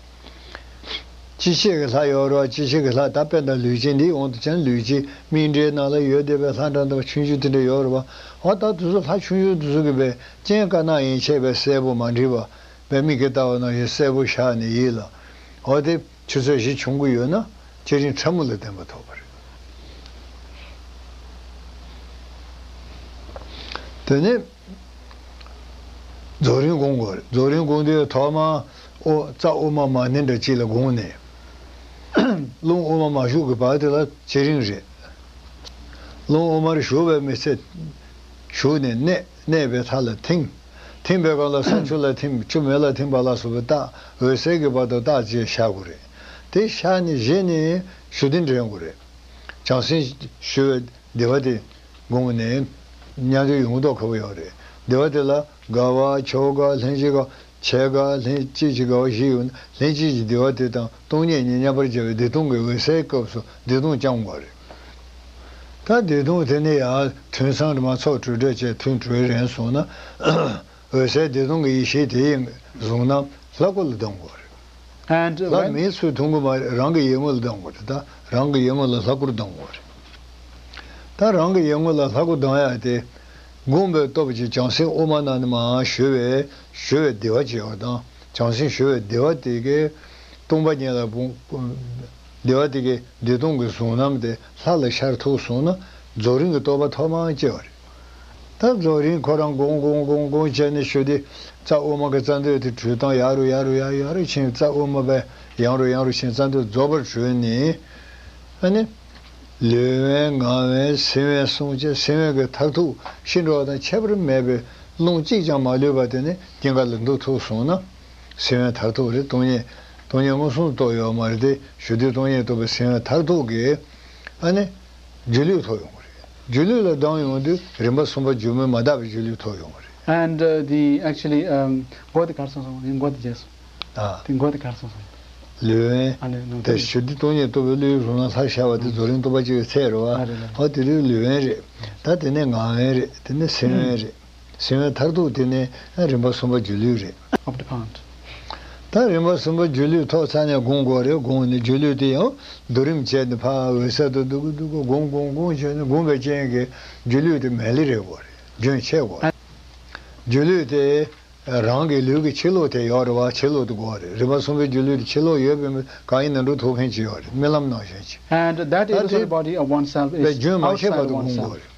ཅི་ཤེས་ཀྱི་ལྷ་ཡོད་རེད་བ། ཅི་ཤེས་ཀྱི་ལྷ་ད་དཔེ་ད་ལུས་ཅན་འདིའི་དབང་དུ་བྱས་ན་ལུས་ཅན་སྨིན་གྲོལ་ནང་ལ་ཡོད་བསྡད་པའི་ལྷ་འདྲ་འདྲ་བ་ཆུང་ཆུང་དེ་འདྲ་ཡོད་རེད་བ། འོ་ད་དེ་ཚོ་ལྷ་ཆུང་ཆུང་དེ་ཚོ་གི་བས་སྤྱན་དཀར་ནག་ཡན་ཆད་བས་གསལ་པོ་མ་འགྲིབ་པ་བས་མིག་གིས་ལྟ་བ་ནང་བཞིན་གསལ་པོ་ཤར་ནས་ཡིད་ལ། འོ་དེ། ཆུ་ཚོད་བཞི་བྱུང་གི་ཡོད་ན་བསྐྱེད་རིམ་ཕྲ་མོ་ལ་བརྟེན་པ་ཐོབ་པ་རེད། དེ་ནས་རྫོགས་རིམ་སྒོམ་དགོས་རེད། རྫོགས་རིམ་སྒོམ་དུས་ཐོག་མར་དབུ་རྩ་དབུ་མ་མ་ཎི་འདྲ་གཅིག་ལ་དགོངས་ནས། རླུང་དབུ་མ་མ་ཞུགས་ཀྱི་བར་དེ་ལ་བསྐྱེད་རིམ་རེད། རླུང་དབུ་མར་ཞུགས་པའི་མི་ཚེ། ཞུགས་ནས་གནས་གནས་པའི་མཐའ་ལ་ཐིམ། ཐིམ་པའི་སྒང་ལ་ས་ཆུ་ལ་ཐིམ། ཆུ་མེ་ལ་ཐིམ་པ་ལ་སོགས་པའི་རྟགས་འོད་གསལ་གྱི་བར་དུ་རྟགས་བཅས་ཤར་དགོས་རེད། དེ་ཤར་ནས་གཞི་ནས་ཞུ་བདེ་འདྲེན་དགོས་རེད། བྱང་སེམས་ཞུ་བའི་བདེ་བ་དེ་སྒོམ་ནས་མཉམ་དུ་ཡོང་མདོག་ཁ་པོ་ཡོད་རེད། བདེ་བ་དེ་ལ་དགའ་བ་ཕྱོགས་དགའ་ལྷན་ཅིག་དགའ། ཆེས་དགའ་ལྷན་ཅིག་གི་དགའ་བ་བཞི་ཡོད་ན་ལྷན་ཅིག་གི་བདེ་བ་དེ་དང་སྟོང་ཉིད་གཉིས་མཉམ་པར་སྦྱར་བའི་བདེ་སྟོང་གི་འོད་གསལ་སྐབས་སུ་བདེ་སྟོང་སྐྱོང་དགོས་རེད། ད་བདེ་སྟོང་དེ་ནི་ཡང་ཐུན་གསུམ་རེ་མ་ཚོགས་གྲོལ་འདྲ་བྱས་ཐུན་གྲོལ་རན་སོང་ན། འོད་གསལ་བདེ་སྟོང་གི་ཡེ་ཤེས་དེ་ཡིས་བཟུང་ན་ལྷ་སྐུ་ལ་ལྡང་དགོས་རེད། And ལྷ་when མིའི་ཚུལ་མཐོང་གི་མ་རེད། རང་གི་ཡིད་ངོ་ལ་ལྡང་དགོས་རེད། ད་རང་གི་ཡིད་ངོ་ལ་ལྷ་སྐུར་ལྡང་དགོས་རེད། ད་རང་གི་ཡིད་ངོ་ལ་ལྷ་སྐུ་ལྡང་ཡ་དེ། བསྒོམས་པའི་སྟོབས་ཀྱིས་བྱང་སེམས་དབུ་མ་ནང་ནས་མར་ཞུ་བའི་ཞུ་བའི་བདེ་བ་ཅིག་ཡོང་བ་དང་། བྱང་སེམས་ཞུ་བའི་བདེ་བ་དེ་གའི་སྟོང་པ་ཉིད་ལ་བུང་བདེ་བ་དེ་གའི་བདེ་སྟོང་གི་གཟུང་རྣམ་དེ་ལྷ་ལ་ཤར་ཐུབ་སོང་ན་རྫོགས་རིམ་གྱི་རྟོགས་པ་ཐོག་མར་སྐྱེ་བ་རེད། ད་རྫོགས་རིམ་ཁོ་རང་སྒོམ་སྒོམ་སྒོམ་སྒོམ་བྱས་ནས་ཞུ་དེ་རྩ་དབུ་མ་གི་རྩ་མདུད་དེ་བྲུས་བཏང་ཡར་རུ་ཡར་རུ་ཡར་ཡར་རུ་ཕྱིན། རྩ་དབུ་མ་པས་ཡང་རུ་ཡང་རུ་ཕྱིན། རྩ་མདུད་རྫོགས་པར་བྲུས་ནས་ཨ་ནི། ལུས་དབེན་ངག་དབེན་སེམས་དབེན་གསུམ་བྱས། སེམས་དབེན་གྱི་མཐར་ཐུག་ཤི་འགྲོ་བ་དང་ཁྱད་པར་མེད་པའི་རླུང་གཅིག་ཀྱང་མ་ལུས་པ་དེ་ནི་སྐྱེ་འགག་ལས་འདུལ་ཐུབ་སོང་ན། སེམས་དབེན་མཐར་ཐུག་རེད། སྟོང་ཉིད་སྟོང་ཉིད་མངོན་སུམ་དུ་རྟོགས་ཡོད་མ་རེད་དེ། ཞུ་དུས་སྟོང་ཉིད་རྟོགས་པའི་སེམས་དབེན་མཐར་ཐུག་གི་ཨ་ནི་སྒྱུ་ལུས་ཐོབ་ཡོང་གི་རེད། སྒྱུ་ལུས་ལ་ལྡང་ཡོང་དུས་རིམ་པ་གསུམ་པ་སྒྱུ་མས་མ་དག་པའི་སྒྱུ་ལུས་ཐོབ་ཡོང་གི་རེད། And uh, the actually um, མགོ་དེ་གར་སོང་སོང་། ངའི་མགོ་དེ་བརྗེད་སོང་། ཨ། དེ་མགོ་དེ་གར་སོང་སོང་། ལུས་དབེན། ཨ་ནི་ནང་དེ་དུ་ཞུ་དུས་སྟོང་ཉིད་རྟོགས་པའི་ལུས་བཟུང་ན་ལྷར་ཤར་བ་དེ་རྫོགས་རིམ་སྟོང་པ་གཅིག་གི་ཚད་རེད་བ། ཨ་རེད་རེད། ཨོ་དེ་དུས་ལུས་དབེན་རེད། ད་དེ་ནས་ངག་དབེན་རེད། དེ་ནས་སེམས་དབེན་རེད། སེམས་དབེན་མཐར་ཐུག་དེ་ནས་རིམ་པ་གསུམ་པ་སྒྱུ་ལུས་རེད། Of the count. ད་རིམ་པ་གསུམ་པ་སྒྱུ་ལུས་ཐོབ་ཚར་ནས་སྒོམ་དགོས་རེད། སྒོམ་ནས་སྒྱུ་ལུས་དེ་ཡང་སྡུད་རིམ་བྱས་ནས་ཕར་འོད་གསལ་དུ་སྡུད་དགོས་སྡུད་དགོས། སྒོམ་སྒོམ་སྒོམ་བྱས་ནས་སྒོམ་པའི་རྐྱེན་གྱིས་སྒྱུ་ལུས་དེ་མལ་ལེ་རེད་དགོས་རེད། རྒྱུན་ཆད་དགོས་རེད། སྒྱུ་ལུས་དེ། རང་གི་ལུས་ཀྱི་ཕྱི་ལོགས་དེ་ཡོད་རེད་བ། ཕྱི་ལོགས་དེ་དགོས་རེད། རིམ་པ་གསུམ་པའི་སྒྱུ་ལུས་དེ་ཕྱི་ལོགས་ཡོད་པའི་མི་གང་ཡིན་ན་འགྲོ་ཐུབ་མཁན་ཅིག་ཡོད་རེད། རྨི་ལམ་ནང་བཞིན་ཅིག And that ད་ཨེ་དེ་ལི་སོན་བོ་ཌི་ཨོ་ཝན་སེལ་པའི་ཨིས་རྒྱུན་མ་ཆད་པར་དུ་སྒོམ་དགོས་རེད།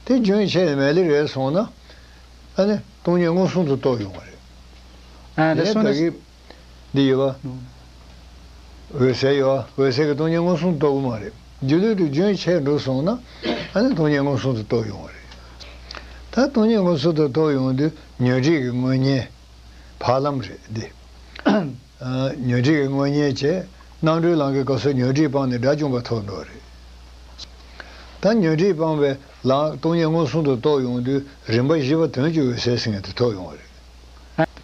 དེ་རྒྱུན་ཆད་ནས་མལ་ལེ་རེད་སོང་ན་ཨ་ནི་སྟོང་ཉིད་མངོན་སུམ་དུ་རྟོགས་ཡོང་བ་རེད། And as དེ་soon ད as གི་འདི་ཡོད་པ། འོད་གསལ་ཡོད་པ། འོད་གསལ་གྱི་སྟོང་ཉིད་མངོན་སུམ་རྟོགས་ཀྱི་མ་རེད། སྒྱུ་ལུས་དེ་རྒྱུན་ཆད་འགྲོ་སོང་ན་ཨ་ནི་སྟོང་ཉིད་མངོན་སུམ་དུ་རྟོགས་ཡོང་བ་རེད། ད་སྟོང་ཉིད་མངོན་སུམ་དུ་རྟོགས་ཡོང་དུས་ཉོན་སྒྲིབ་ཀྱི་དངོས་གཉེན་བག་ལམ་རེད་འདི། ཉོན་སྒྲིབ་ཀྱི་དངོས་གཉེན་བྱས། རྣམ་གྲོལ་ལམ་གྱི་སྐབས་སུ་ཉོན་སྒྲིབ་སྤངས་ནས་དགྲ་བཅོམ་པ་ཐོབ་འགྲོ་བ་རེད། ད་ཉོན་སྒྲིབ་སྤངས་པའི་ལམ་སྟོང་ཉིད་མངོན་སུམ་དུ་རྟོགས་ཡོང་དུས་རིམ་པ་བཞི་པ་དོན་གྱི་འོད་གསལ་ཟེར་མཁན་དེ་ཐོབ་ཡོང་བ་རེད།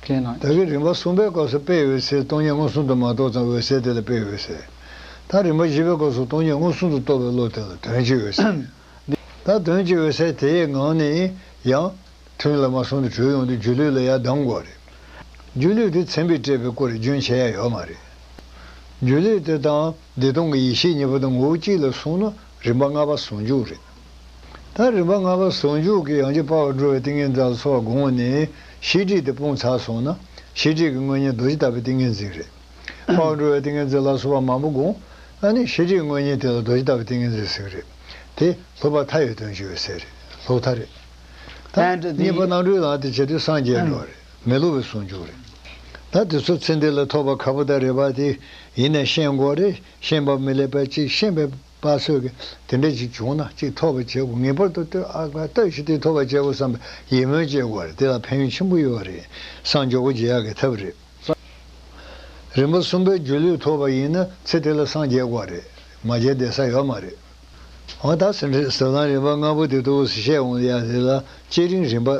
Clear knowledge. ད་གིན་རིམ་པ་གསུམ་པའི་སྐབས་སུ་དཔེའི་འོད་གསལ་སྟོང་ཉིད་མངོན་སུམ་དུ་མ་རྟོགས་ཙང་འོད་གསལ་དེ་ལ་དཔེའི་འོད་གསལ། ད་རིམ་པ་བཞི་པའི་སྐབས་སུ་སྟོང་ཉིད་མངོན་སུམ་དུ་རྟོགས་པའི་བློ་དེ་ལ་དོན་གྱི་འོད་གསལ། ད་དོན་གྱི་འོད་གསལ་དེའི་ངང་ནས་ཡང་ཐུན་ལ་མ་སོང་དུ་གྲོལ་ཡོང་དུས་སྒྱུ་ལུས་ལ་ཡར་ལྡང་དགོས་རེད། སྒྱུ་ལུས་དེ་མཚན་དཔེས་སྤྲས་པའི་སྐུ་རེད། རྒྱུན་ཆད་ཡ་ཡོད་མ་རེད། སྒྱུ་ལུས་དེ་དང་བདེ་སྟོང་གི་ཡེ་ཤེས་གཉིས་པོ་དང་ངོ་བོ་གཅིག་ལ་སོང་ན་རིམ་པ་ལྔ་པ་ཟུང་འཇུག་རེད། ད་རིམ་པ་ལྔ་པ་ཟུང་འཇུག་གི་ཡང་ཅིན་དཔའ་བར་འགྲོ་བའི་ཏིང་ངེ་འཛིན་ལ་སོགས་པ་དགོངས་ནས་ཤེས་སྒྲིབ་དེ་སྤོང་ཚར་སོང་ན་ཤེས་སྒྲིབ་ཀྱི་དངོས་གཉེན་རྡོ་རྗེ་ལྟ་བུའི་ཏིང་ངེ་འཛིན་རེད། འཕགས་པ་འགྲོ་བའི་ཏིང་ངེ་འཛིན་ལ་སོགས་པ་མང་པོ་དགོངས། ཨ་ནི་ཤེས་རིག་དངོས་གཉེན་དེ་ལ་རྡོ་རྗེ་ལྟ་བུའི་ཏིང་ངེ་འཛིན་ཟེར་གྱི་རེད། དེ་ལྷོ་པ་མཐའ་ཡས་དོན་བྱེད་པའི་སྲས་རེད། ལྷོ་མཐའ་རེད། ད་གཉིས་པ་རྣམ་གྲོལ་ལམ་དེ་བྱེད་དུས་སངས་རྒྱས་འགྲོ་བ་རེད། མི་སླུ་བའི་ཟུང་འཇུག་རེད། ད་དེ་ཚོ་ཚེ་འདི་ལ་ཐོབ་པ་ཁ་པོ་དང་རེ་བ་དེ་ཡིན་ནའི་ཤེས་དགོས་རེད། ཤེས་པ་མི་ལེགས་པ་གཅིག་ཤེས་པའི་པ་ཚོད་ཀྱི་དེ་འདྲ་ཞིག་བྱུང་ན་གཅིག་ཐོབ་པ་བྱེད་དགོས། ངེས་པར་དུ་ལྟོས་ཨ་ཁ་ལྟོས་ཤིག་དེ་ཐོབ་པ་བྱེད་དགོས་བསམ་པའི་ཡིད་སྨོན་སྐྱེ་དགོས་རེད། དེ་ལ་ཕན་ཡོན་ཆེན་པོ་ཡོད་རེད། སངས་མགྱོགས་པོ་རྒྱས་ཡག་གི་ཐབས་རེད། རིམ་པ་གསུམ་པའི་སྒྱུ་ལུས་ཐོབ་པ་ཡིན་ན་ཚེ་དེ་ལ་སངས་རྒྱས་དགོས་རེད། མ་རྒྱས་བསྡད་ས་ཡོད་མ་རེད། འོ་ད་ཟེར་ཟབ་ལམ་རིམ་པ་ལྔ་པོ་དེ་འདུག་སེ་བཤད་འོང་ཡ་དེ་ལ་བསྐྱེད་རིམ་རིམ་པ་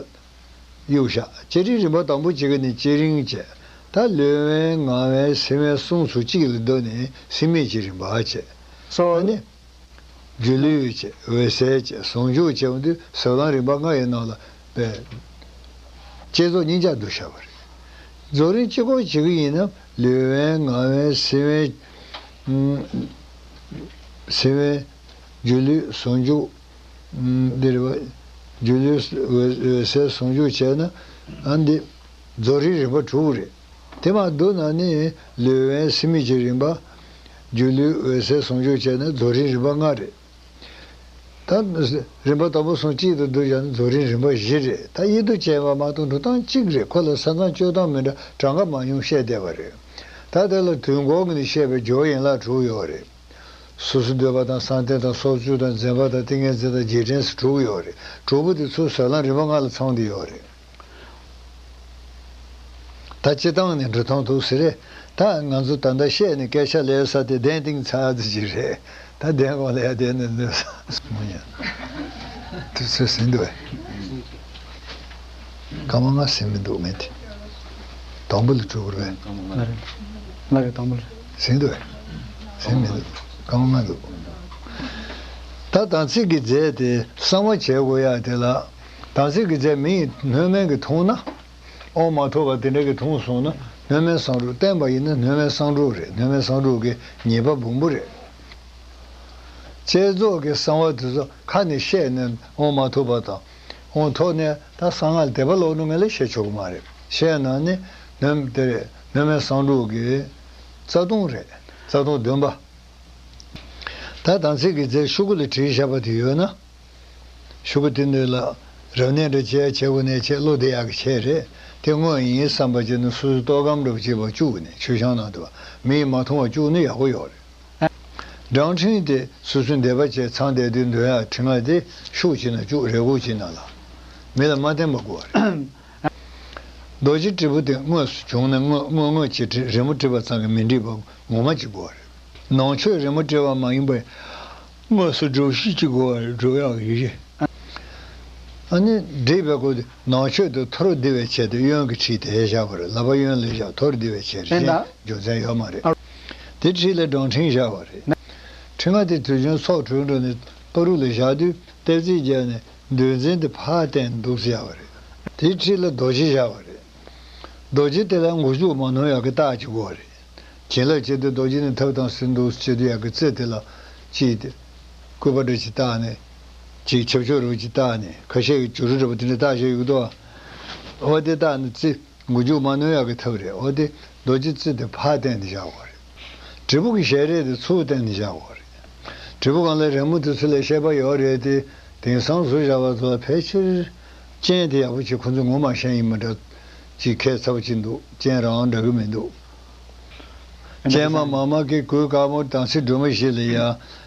གཡུག་བཞག་བསྐྱེད་རིམ་རིམ་པ་དང་པོ་གཅིག་གི་ནི་བསྐྱེད་རིམ་བྱས། ད་ལུས་དབེན་ངག་དབེན་སེམས་དབེན་གསུམ་སུ་གཅིག་ལ་འདུ་ནས་སེམས་མེད་ཀྱི་རིམ་པ་བྱས། སོ་ཨ་ནི། སྒྱུ་ལུས་བྱས། འོད་གསལ་བྱས། ཟུང་འཇུག་བྱས་པ་འདི་ཟབ་ལམ་རིམ་པ་ལྔ་ཡི་ནང་ལ་པའི་བསྐྱེད་རྫོགས་གཉིས་ཆར་འདུ་བྱ་བ་རེད། རྫོགས་རིམ་གཅིག་པོ་བྱེད་ཀྱི་ཡིན་ན་ལུས་དབེན་ངག་དབེན་སེམས་དབེན། སེམས་དབེན། སྒྱུ་ལུས་ཟུང་འཇུག་འདི་རེད་བ། སྒྱུ་ལུས་འོད་འོད་གསལ་ཟུང་འཇུག་བྱས་ན་ཨ་འདི་རྫོགས་རིམ་རིམ་པ་དྲུག་རེད། དེ་མ་བསྡུ་ན་ནི་ལུས་དབེན་སེམས་མེད་ཀྱི་རིམ་པ། སྒྱུ་ལུས་འོད་གསལ་ཟུང་འཇུག་བྱས་ན་རྫོགས་རིམ་རིམ་པ་ལྔ་རེད། ད་རིམ་པ་དང་པོ་གསུམ་གཅིག་ཏུ་བསྡུ་བྱས་ན་རྫོགས་རིམ་རིམ་པ་བཞི་རེད། ད་དབྱེ་དུ་བྱས་པ་མ་གཏོགས་འགྲོ་སྟངས་གཅིག་རེད། ཁོ་ལ་ས་མཚམས་གཅོད་སྟངས་མི་འདྲ་གྲངས་ཀ་མང་ཉུང་བཤད་བསྡད་པ་རེད། ད་དེ་ལ་དུས་འཁོར་གྱི་ནི་བཤད་པའི་སྦྱོར་ཡན་ལག་དྲུག་ཡོད་རེད། སོ་སོའི་འདོད་པ་དང་བསམ་གཏན་དང་སོར་ཆུད་དང་འཛིན་པ་དང་ཏིང་ངེ་འཛིན་དང་རྗེས་དྲན་སོགས་དྲུག་ཡོད་རེད། དྲུག་པོ་དེ་ཚོ་ཟབ་ལམ་རིམ་པ་ལྔ་ལ་ཚང་བསྡད་ཡོད་རེད། ད་སྤྱིར་བཏང་ནས་འགྲོ་སྟངས་འདུག་ཟེར་རེད། ད་ང་ཚོ་ད་ལྟ་བཤད་ནས་སྐད་ཆ་ལས་ས་དེ་གདན་སྟེང་ཚར་ཙམ་ཅིག་རེད། ད་གདན་གོང་ལ་ཡ་བསྡད་ནས་ལོས་ས་མོ་ཡ། དུས་ཚོད་ཟིན་འདུག་བས། སྐར་མ་ལྔ་ཟིན་མི་འདུག་ངས་དེ། དང་པོ་ལ་འགྲོ་དགོས་རེད། ལ་རེད་དང་པོ་ལ། ཟིན་འདུག་བས། ཟིན་མི་འདུག་སྐར་མ་ལྔ་འདུག་ད་དམ་ཚིག་གི་རྫས་དེ་གསང་བ་བྱེད་དགོས་ཡ་དེ་ལ། དམ་ཚིག་གི་རྫས་མི་ཡི་སྣོད་མེད་ཀྱིས་འཐུང་ན། དབང་མ་ཐོབ་པ་དེ་འདྲ་གིས་འཐུང་སོང་ན་སྣོད་མེད་གསང་སྒྲུབ་བསྟན་པ་ཡིན་ན་སྣོད་མེད་གསང་སྒྲུབ་རེད། སྣོད་མེད་གསང་སྒྲུབ་ཀྱི་ཉེས་པ་སྦོམ་པོ་རེད། བསྐྱེད་རྫོགས་ཀྱི་གསང་བ་དེ་ཚོ་ཁ་ནས་བཤད་ནས་དབང་མ་ཐོབ་པ་དང་། དབང་ཐོབ་ནས་ད་གསང་སྔགས་ལ་དད་པ་ལོག་འགྲོ་མཁན་ལ་བཤད་ཆོག་གི་མ་རེད། བཤད་ན་ནི་སྣོད་དེ་རེད། སྣོད་མེད་གསང་སྒྲུབ་ཀྱི་རྩ་ལྟུང་རེད། རྩ་ལྟུང་བདུན་པ། ད་དམ་ཚིག་གི་རྫས་ཤོག་གུ་ལ་བྲིས་བཞག་པ་དེ་ཡོད་ན། ཤོག་གུ་དེ་འདི་ལ་རབ་གནས་འདྲ་བྱས་བྱས་དགོས་ནས་བྱས་བློ་བདེ་ཡག་གི་བྱས་རེད། དེ་དངོས་ཡིན་བསམ་པ་བྱས་ན་སོ་སོའི་ལྟོ་སྒམ་འདྲ་བོ་བྱས་པ་བཅུག་ནས་མཆོད་བཤམས་ནང་དུ་མི་ཡིས་མ་མཐོང་བ་བཅུག་ན་ཡག་པོ་ཡོད་རེད། སྦྲང་ཕྲེང་དེ་སོ་སོའི་འདོད་པ་བྱས་ཚང་བསྡད་དུས་འདོན་ཡག་ཕྲེང་བ་དེ་ཤོག་གཅིག་ནང་བཅུག་རས་ཁུག་གཅིག་ནང་ལ། མི་ལ་མ་བསྟན་པ་དགོས་པ་རེད། རྡོ་རྗེ་དྲིལ་བུ་དེ་དངོས་སུ་བྱུང་ན་དངོས་དངོས་དངོས་ཀྱི་དྲིལ་རི་མོ་བྲིས་པ་ཙམ་གྱིས་མི་འགྲིག་པ་ངོ་མ་གཅིག་དགོས་པ་རེད། ནང་མཆོད་རི་མོ་བྲིས་པ་མ་ཡིན་པར་དངོས་སུ་སྒྲུབ་གཞི་གཅིག་དགོས་པ་རེད། སྒྲུབ་ཡག་གཞི། ཨ་ནི་བྲིས་པའི་སྐོར་དེ་ནང་མཆོད་དུ་ཐོར་བསྡུ་བའི་ཆེད་དུ་གཡོན་གྱི་འཁྲིས་དེ་བཞག་པ་རེད། ལག་པ་གཡོན་ལ་བཞག་ཐོར་བསྡུ་བའི་ཆེད་དུ་གཞན་རྒྱུ་མཚན་ཡོད་མ་རེད། དེ་འཁྲིས་ལ་སྦྲང་ཕྲེང་བཞག་པ་རེད། ཕྲེང་བ་དེ་དུས་རྒྱུན་ཚོགས་གྲོལ་འགྲོ་ནས་ཕ་རུ་ལ་བཞག་དུས་གཏེར་རྫས་བརྒྱབ་ནས་འདོད་འཛིན་དེ་ཕར་བསྟན་འདུག་ཟེར་བ་རེད། དེའི་འཁྲིས་ལ་རྡོ་རྗེ་བཞག་པ་རེད། རྡོ་རྗེ་དེ་ལ་མགོ་མཇུག་མ་ནོར་ཡག་གི་རྟགས་ཅིག་དགོས་རེད། བྱིན་རླབས་བྱེད་དུས་རྡོ་རྗེ་ནི་ཐབས་དང་ཟིན་འདུག་བྱེད་དུས་ཡག་གི་རྩེ་དེ་ལ་ཅིག་དེ་སྐུད་པ་འདྲ་ཅིག་བཏགས་ནས་ཅིག་ཆབ་ཆོས་རུ་ཅིག་བཏགས་ནས་ཁ་ཤས་ཀྱི་བྱུ་རུ་འདྲ་པོ་དེ་འདྲ་བཏགས་བཞག་ཡོད་དོ། འོ་དེ་བཏགས་ནས་རྩེ། མགོ་མཇུག་མ་ནོར་ཡག་གི་ཐབས་རེད། འོ་དེ་རྡོ་རྗེ་རྩེ་དེ་ཕར་བསྟན་ནས་བཞག་དགོས་རེད། དྲིལ་བུ་གི་ཞལ་རས་དེ་ཚུར་བསྟན་ནས་བཞག་དགོས་རེད། དྲིལ་བུ་སྒང་ལ་རི་མོ་དེ་ཚོ་ལ་བཤད་པ་ཡོད་རེད་དེ། དེང་སང་བཟོས་བཞག་པ་ཚོ་ལ་ཕལ་ཆེར་རྐྱེན་དེ་ཡག་པོ་ཅིག་ཁོ་ཚོས་ངོ་མ་ཤེས་ཡིན་མི་འདྲ། ཅིག་ཁྱད་མཚར་པོ་ཅིག་འདུག་རྐྱེན་རང་འདྲ་གི་མི་འདུག་ཀྱེ་མ་མ་མ་ཀྱེ་གུ་དཀར་མོ་དང་ཚིག་སྒྲོལ་མ་བཞི་ལ་ཡ་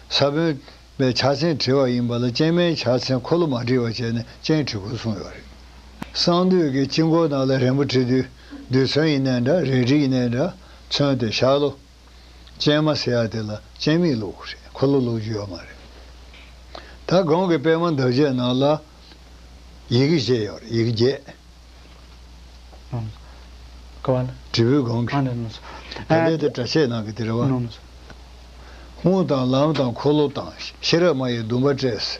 ས་བོན། པའི་ཕྱག་མཚན་བྲི་བ་ཡིན་པ་ལ་ཀྱེ་མའི་ཕྱག་མཚན་འཁོར་ལོ་མ་བྲི་བ་བྱས་ནས་ཀྱེ་བྲི་དགོས་གསུངས་ཡོད་རེད། གསང་འདུས་ཀྱི་དཀྱིལ་འཁོར་ནང་ལ་རི་མོ་བྲིས་དུས་རྡུལ་ཚོན་ཡིན་ནའི་འདྲ་རལ་གྲི་ཡིན་ནའི་འདྲ་ཚོན་དེ་ཤར་ལྷོ། ཀྱེ་མ་ཟེར་ཡ་དེ་ལ་ཀྱེ་མའི་བླུགས་རེད། འཁོར་ལོ་བླུགས་རྒྱུ་ཡོད་མ་རེད། ད་གོང་གི་པད་མ་འདབ་བརྒྱད་ནང་ལ་ཡི་གེ་བརྒྱད་ཡོད་རེད། ཡི་གེ་བརྒྱད། ཨང་། ཀ་བ་ལ། དྲིལ་བུའི་སྒང་གི། ཨ་ནི་ནོ། ད་ལྟའི་དེ་སྒྲ་བཤད་ནང་གི་དེ་རེད་བ། ནོ་ནོ། ཧཱུྃ་དང་ལམ་དང་འཁོར་ལོ་དང་ཤེས་རབ་མ་ཡི་ཟླུམ་པ་སྤྲས།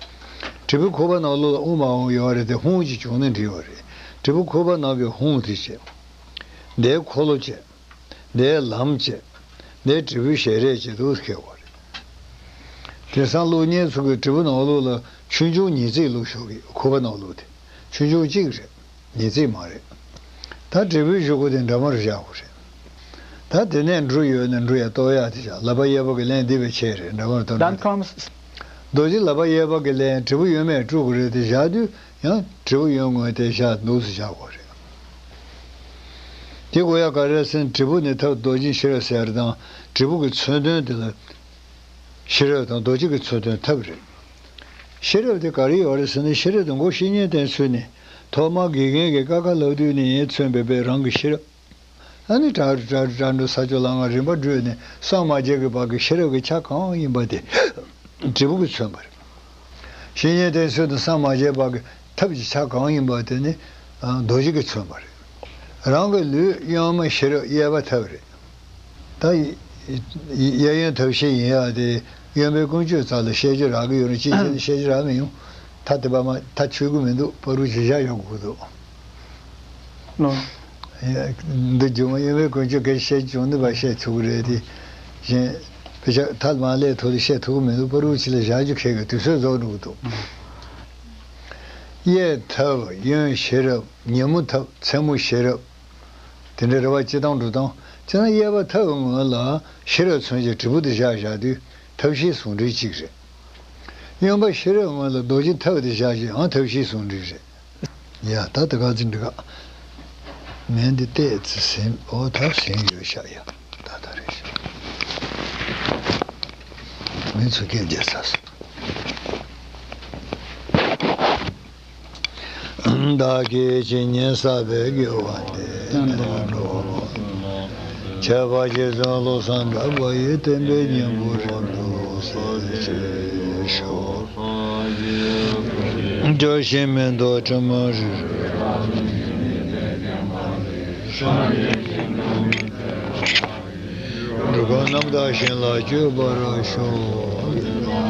དྲིལ་བུ་ཁོག་པ་ནང་ལོགས་ལ་ཨོཾ་ཨཱཿཧཱུྃ་ཡོད་རེད་དེ་ཧཱུྃ་གཅིག་བྱུང་ན་འགྲིག་པ་རེད། དྲིལ་བུ་ཁོག་པ་ནང་གི་ཧཱུྃ་དེ་བྱས། དེའི་འཁོར་ལོ་བྱས། དེའི་ལམ་བྱས། དེའི་དྲིལ་བུའི་ཞལ་རས་བྱས་འདུག་ཁེལ་བ་རེད། དེང་སང་སློབ་གཉེར་ཚོ་གིས་དྲིལ་བུ་ནང་ལོགས་ལ་ཆུང་ཆུང་ཉིས་བརྩེགས་བླུགས་ཤོག་གི་ཁོག་པ་ནང་ལོགས་དེ་ཆུང་ཆུང་གཅིག་རེད། ཉིས་བརྩེགས་མ་རེད། ད་དྲིལ་བུའི་གཞུག་གུ་དེ་འདྲ་མར་བཞག་དགོས་རེད། ད་དེ་ནས་འབྲུ་ཡོད་ན་འབྲུ་ཡང་གཏོར་ཡག་དེ་བཞག་ལག་པ་གཡས་པ་གི་ལན་འདི་བས་ཆེ་རེད། འདྲ་བར་དོ་འདྲ། Then comes རྡོ་རྗེ་ལག་པ་གཡས་པ་གི་ལན་འབྲས་བུ་གཡོན་མས་དཀྲུག་དགོས་རེད་དེ་བཞག་དུས་ཡང་འབྲས་བུ་གཡོན་ངོས་དེ་བཞག་འདུག་སེ་བཞག་དགོས་རེད། དེ་དགོས་ཡག་ག་རེ་ཟེར་ན་འབྲས་བུ་ནི་ཐབས་རྡོ་རྗེ་ཤེས་རབ་ཟེར་དང་འབྲས་བུ་གི་མཚོན་དོན་དེ་ལ་ཤེས་རབ་དང་རྡོ་རྗེ་གི་མཚོན་དོན་ཐབས་རེད། ཤེས་རབ་དེ་ག་རེ་ཡོད་རེད་ཟེར་ན་ཤེས་རབ་དེ་མགོ་བཤེས་གཉེན་བསྟེན་ཚུལ་ནི་ཐོག་མར་དགེ་རྒན་གྱིས་ཀ་ཁ་ལབ་དུས་ནས་ཡིན་མཚོན་པའི་པའི་རང་གི་ཤེས་རབ། ཨ་ནི་ཏྲ་རུ་ཏྲ་རུ་ཏྲ་འགྲོ་ས་ཕྱོགས་ལ་ང་རིམ་པ་བགྲོད་ནས་སངས་མ་རྒྱས་ཀྱི་བར་གྱི་ཤེས་རབ་ཀྱི་ཆ་གང་ཡིན་པ་དེ་འབྲས་བུ་གིས་མཚོན་པ་རེད། བཤེས་གཉེན་བསྟེན་ཚུལ་དང་སངས་མ་རྒྱས་བར་གྱི་ཐབས་ཀྱི་ཆ་གང་ཡིན་པ་དེ་ནི་རྡོ་རྗེ་གིས་མཚོན་པ་རེད། རང་གི་ལུས་གཡོན་མ་ཤེས་རབ་གཡས་པ་ཐབས་རེད། ད་གཡས་གཡོན་ཐབས་ཤེས་ཡིན་ཡག་དེ་གཡོན་པའི་ཀུན་སྤྱོད་རྩ་ལ་བཤད་རྒྱུ་རག་གི་ཡོད་རེད། ཅིའི་ཕྱིར་ན་བཤད་རྒྱུ་རག་མི་ཡོང་། ཐ་དད་པ་མ་ཐ་ཆོད་གི་མི་འདུག་པ་རུ་ཇི་བཞག་ཡོང་དགོས་འདུག་ལོ། འདི་རྒྱུ་མ་ཡིན་པའི་ཀུན་སྤྱོད་གལ་སྲིད་བཤད་བྱུང་འདུག་པ་བཤད་ཆོག་གི་རེད་དེ། གཞན་དཔེ་ཆ་ཐ་མ་ལས་ཐོག་ལ་བཤད་ཐུབ་གི་མི་འདུག་པ་རུ་ཅི་ལ་བཞག་རྒྱུ་ཁེལ་གི་དུས་ཚོད་རྫོགས་འགྲོ་གི་འདུག་གཡས་ཐབས་གཡོན་ཤེས་རབ་ཉིན་མོ་ཐབས་མཚན་མོ་ཤེས་རབ། དེ་འདྲའི་རེ་བ་སྤྱི་བཏང་འགྲོ་སྟངས་བྱས་ན་གཡས་པ་ཐབས་ཀྱི་ངོས་ལ་ཤེས་རབ་མཚོན་བྱེད་འབྲས་བུ་དེ་བཞག་བཞག་དུས་ཐབས་ཤེས་ཟུང་འབྲེལ་གཅིག་རེད། གཡོན་པ་ཤེས་རབ་ངོས་ལ་རྡོ་རྗེ་ཐབས་དེ་བཞག་བཞག་ཡང་ཐབས་ཤེས་ཟུང་འབྲེལ་རེད། ཡ་ད་ད་ག་ཚོད་འགྲིག་ག་ངས་འདི་བལྟས་ཚེ་ཟིན་ཨོ་ད་ཟིན་ཡོད་ཤག་ཡ་ད་ད་རེད་ཤག་མི་ཚོ་སྐད་རྒྱག་ཚར་སོང་། བདག་གིས་ཇི་སྙེད་བསགས་པའི་དགེ་བ་འདི། ཁྱད་པར་རྗེ་བཙུན་བློ་བཟང་གྲགས་པ་ཡི། བསྟན་པའི་སྙིང་པོར་རིང་དུ་གསལ་བྱེད་ཤོག་སྐྱོ་ཞིང་མི་འདོར་དྲི་མ་རེ་རེ། འགྲོ་ཀུན་རྣམ་དག་ཞིང་ལ་སྤྱོད་པར་ཤོག